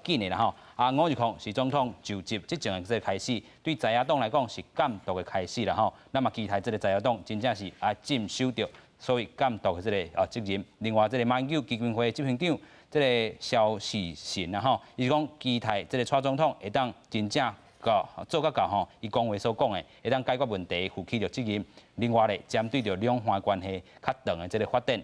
緊的啦吼。啊，五二空是總統就職執政的這個開始，對在野黨來講是監督的開始啦吼。咱嘛期待這個在野黨真正是愛盡守著所謂監督的這個啊責任。另外，這個馬英九基金會執行長這個蕭士神啊吼，伊是講期待這個蔡總統會當真正到做甲到吼，伊講話所講的，會當解決問題，負起著責任。另外咧，針對著兩岸關係較長的這個發展。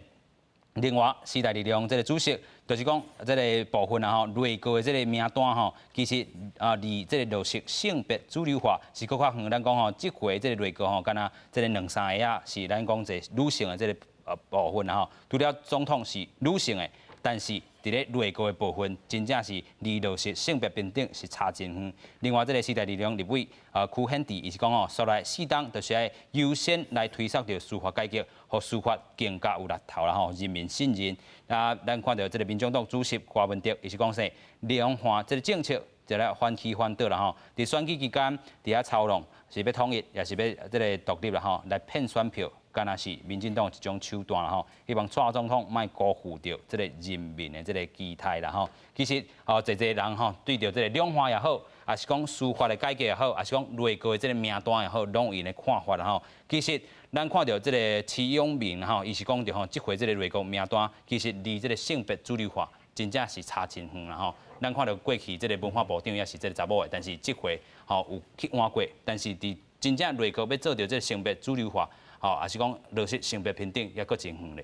另外，時代力量這個主席就是講這個部分啊吼，內閣的這個名單吼，其實啊離這個落實性別主流化是閣較遠。咱講吼，這回這個內閣吼，敢若這個兩三个啊，是咱講這女性的這個部分啊吼。除了總統是女性的，但是佇咧內閣的部分，真正是離落實性別平等是差真遠。另外，這個時代力量立委啊柯憲哲，伊是講吼，紲來四冬就是愛優先來推動著司法改革，予司法更加有力頭啦吼，人民信任。啊，咱看著這個民眾黨主席柯文哲，伊是講說，兩岸這個政策就來反起反倒啦吼。佇選舉期間，佇遐操弄是欲統一，抑是欲這個獨立啦吼，來騙選票。敢若是民進黨一種手段啦吼，希望蔡總統莫辜負著這個人民的這個期待啦吼。其實吼，濟濟人吼對著這個兩岸也好，抑是講司法的改革也好，抑是講內閣的這個名單也好，攏有𪜶的看法啦吼。其實咱看著這個徐永明吼，伊是講著吼，這回這個內閣名單其實離這個性別主流化真正是差真遠啦吼。咱看著過去這個文化部長也是這個查某的，但是這回吼有去換過，但是佇真正內閣欲做著這個性別主流化，吼，抑是講落實性別平等，抑閣真遠咧。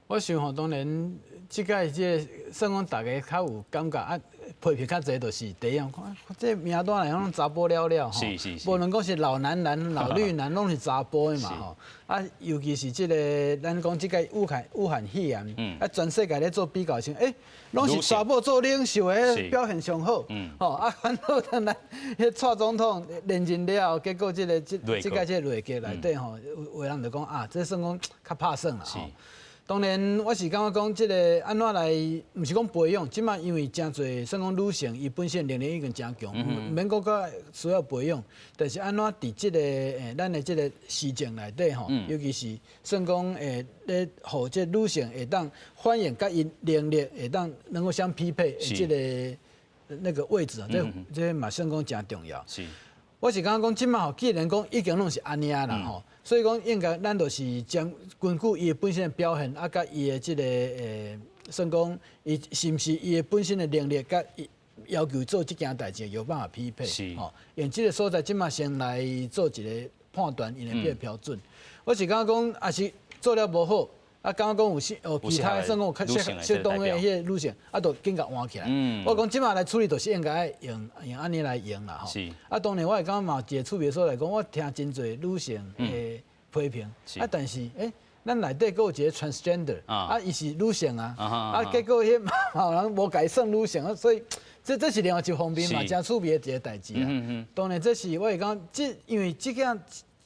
我想吼，當然，這屆這個算講大家較有感覺啊，批評較濟，就是第一樣，看這名單內攏查埔了了吼，無論講是老男男、老綠男，攏是查埔的嘛吼。啊，尤其是這個咱講這屆武漢肺炎，啊，全世界咧做比較時，欸，攏是查某做領袖的表現上好，吼啊，反倒咱咱彼蔡總統連任了後，結果這個這這屆這個內閣內底吼，有的人就講啊，這算講較拍算啦吼。當然，我是感覺講這個按怎來，毋是講培養，這馬因為誠濟算講女性，伊本身能力已經誠強，毋免閣較需要培養。但是按怎佇這個咱的這個時政內底吼，尤其是算講咧，予這女性會當反映佮𪜶能力會當能夠相匹配的這個那個位置啊，這這嘛算講誠重要。我是感覺講，這馬吼，既然講已經攏是按呢啦吼，所以講應該咱就是將根據伊的本身的表現，啊，佮伊的這個算講伊是毋是伊的本身的能力，佮要求做這件代誌有辦法匹配，吼，用這個所在這馬先來做一個判斷，𪜶的標準。我是感覺講，抑是做了無好。啊，感覺講有適哦，其他算講有較適適當的彼個女性，啊，就緊共換起來。我講這馬來處理，就是應該用用按呢來用啦吼。啊，當然我會感覺嘛，一個趣味所來講，我聽真濟女性的批評。啊，但是欸，咱內底閣有一個 transgender，啊，伊是女性啊，啊，結果彼嘛有人無共伊算女性啊，所以這是另外一方面嘛，誠趣味的一個代誌啊。當然這是我會講，這因為這個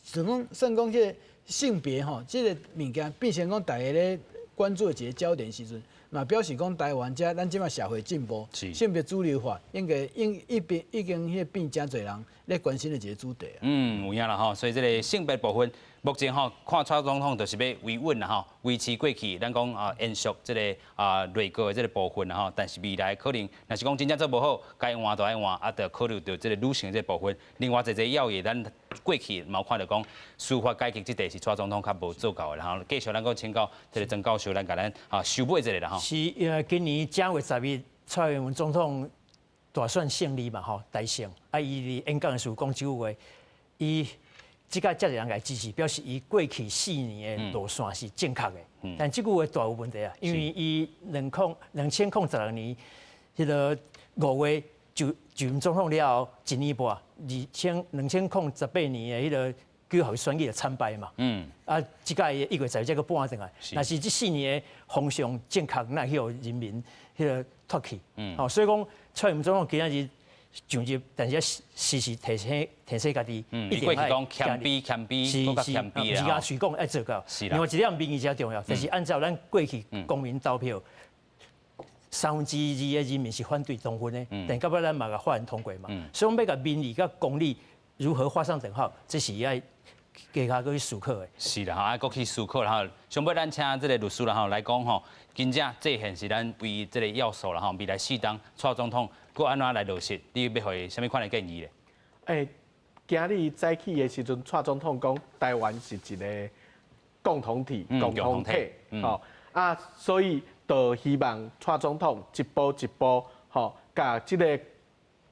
算講算講這個性別吼，這個物件變成講大家咧關注的一個焦點時陣，嘛表示講台灣這咱這馬社會進步，性別主流化應該應一邊已經彼變誠濟人咧關心的一個主題。嗯，有影啦吼，所以這個性別部分，目前吼看蔡總統就是欲維穩啦吼，維持過去咱講啊延續這個啊內閣的這個部分啦吼，但是未來可能若是講真正做無好，該換就愛換，啊，就考慮著這個女性的這個部分。另外一個要義，咱過去嘛有看著講司法改革這塊是蔡總統較無做到的，然後繼續咱閣請教這個曾教授來共咱啊收尾一下啦吼。是，今年正月10日，蔡英文總統大選勝利嘛吼，大勝。啊，伊佇演講的時候講這句話，伊這屆遮濟人共伊支持，表示伊過去四年的路線是正確的。但這句話大有問題啊，因為伊2016年彼個5月就任總統了後，一年半，2018年的彼個九合一選舉就慘敗嘛。啊，這屆1月10日才閣搬轉來。若是這四年的方向正確，哪會予人民彼個唾棄？吼，所以講蔡英文總統今仔日。上入，但是時時提醒提醒家己，一定愛講謙卑謙卑，閣較謙卑啦。毋是共喙講愛做到。另外一點民意誠重要，就是按照咱過去公民投票，2/3的人民是反對同婚的，但到尾咱嘛共法案通過嘛。所以講欲共民意佮公理如何畫上等號，這是愛加較閣去思考的。是啦，吼，愛閣去思考啦吼。上尾咱請這个律師啦吼來講吼，真正制憲是咱唯一這个要素啦吼。未來四冬蔡總統閣按怎來落實？你欲予伊啥物款的建議咧？欸，今日早起的時陣，蔡總統講台灣是一个共同體、共同體，吼啊，所以就希望蔡總統一步一步，吼，共這个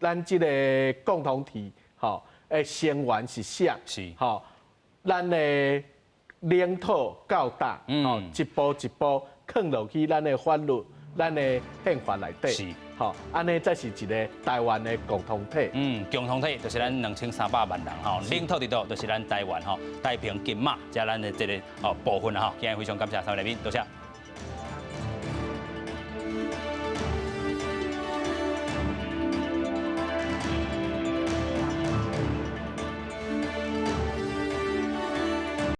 咱這个共同體，吼的成員是啥？吼，咱的領土到佗，吼，一步一步囥落去咱的法律、咱的憲法內底，吼，按呢才是一个台灣的共同體。嗯，共同體就是咱2300萬人吼，領土佇佗就是咱台灣吼，太平金馬，這咱的這个哦部分吼。今日非常感謝三位來賓，多謝。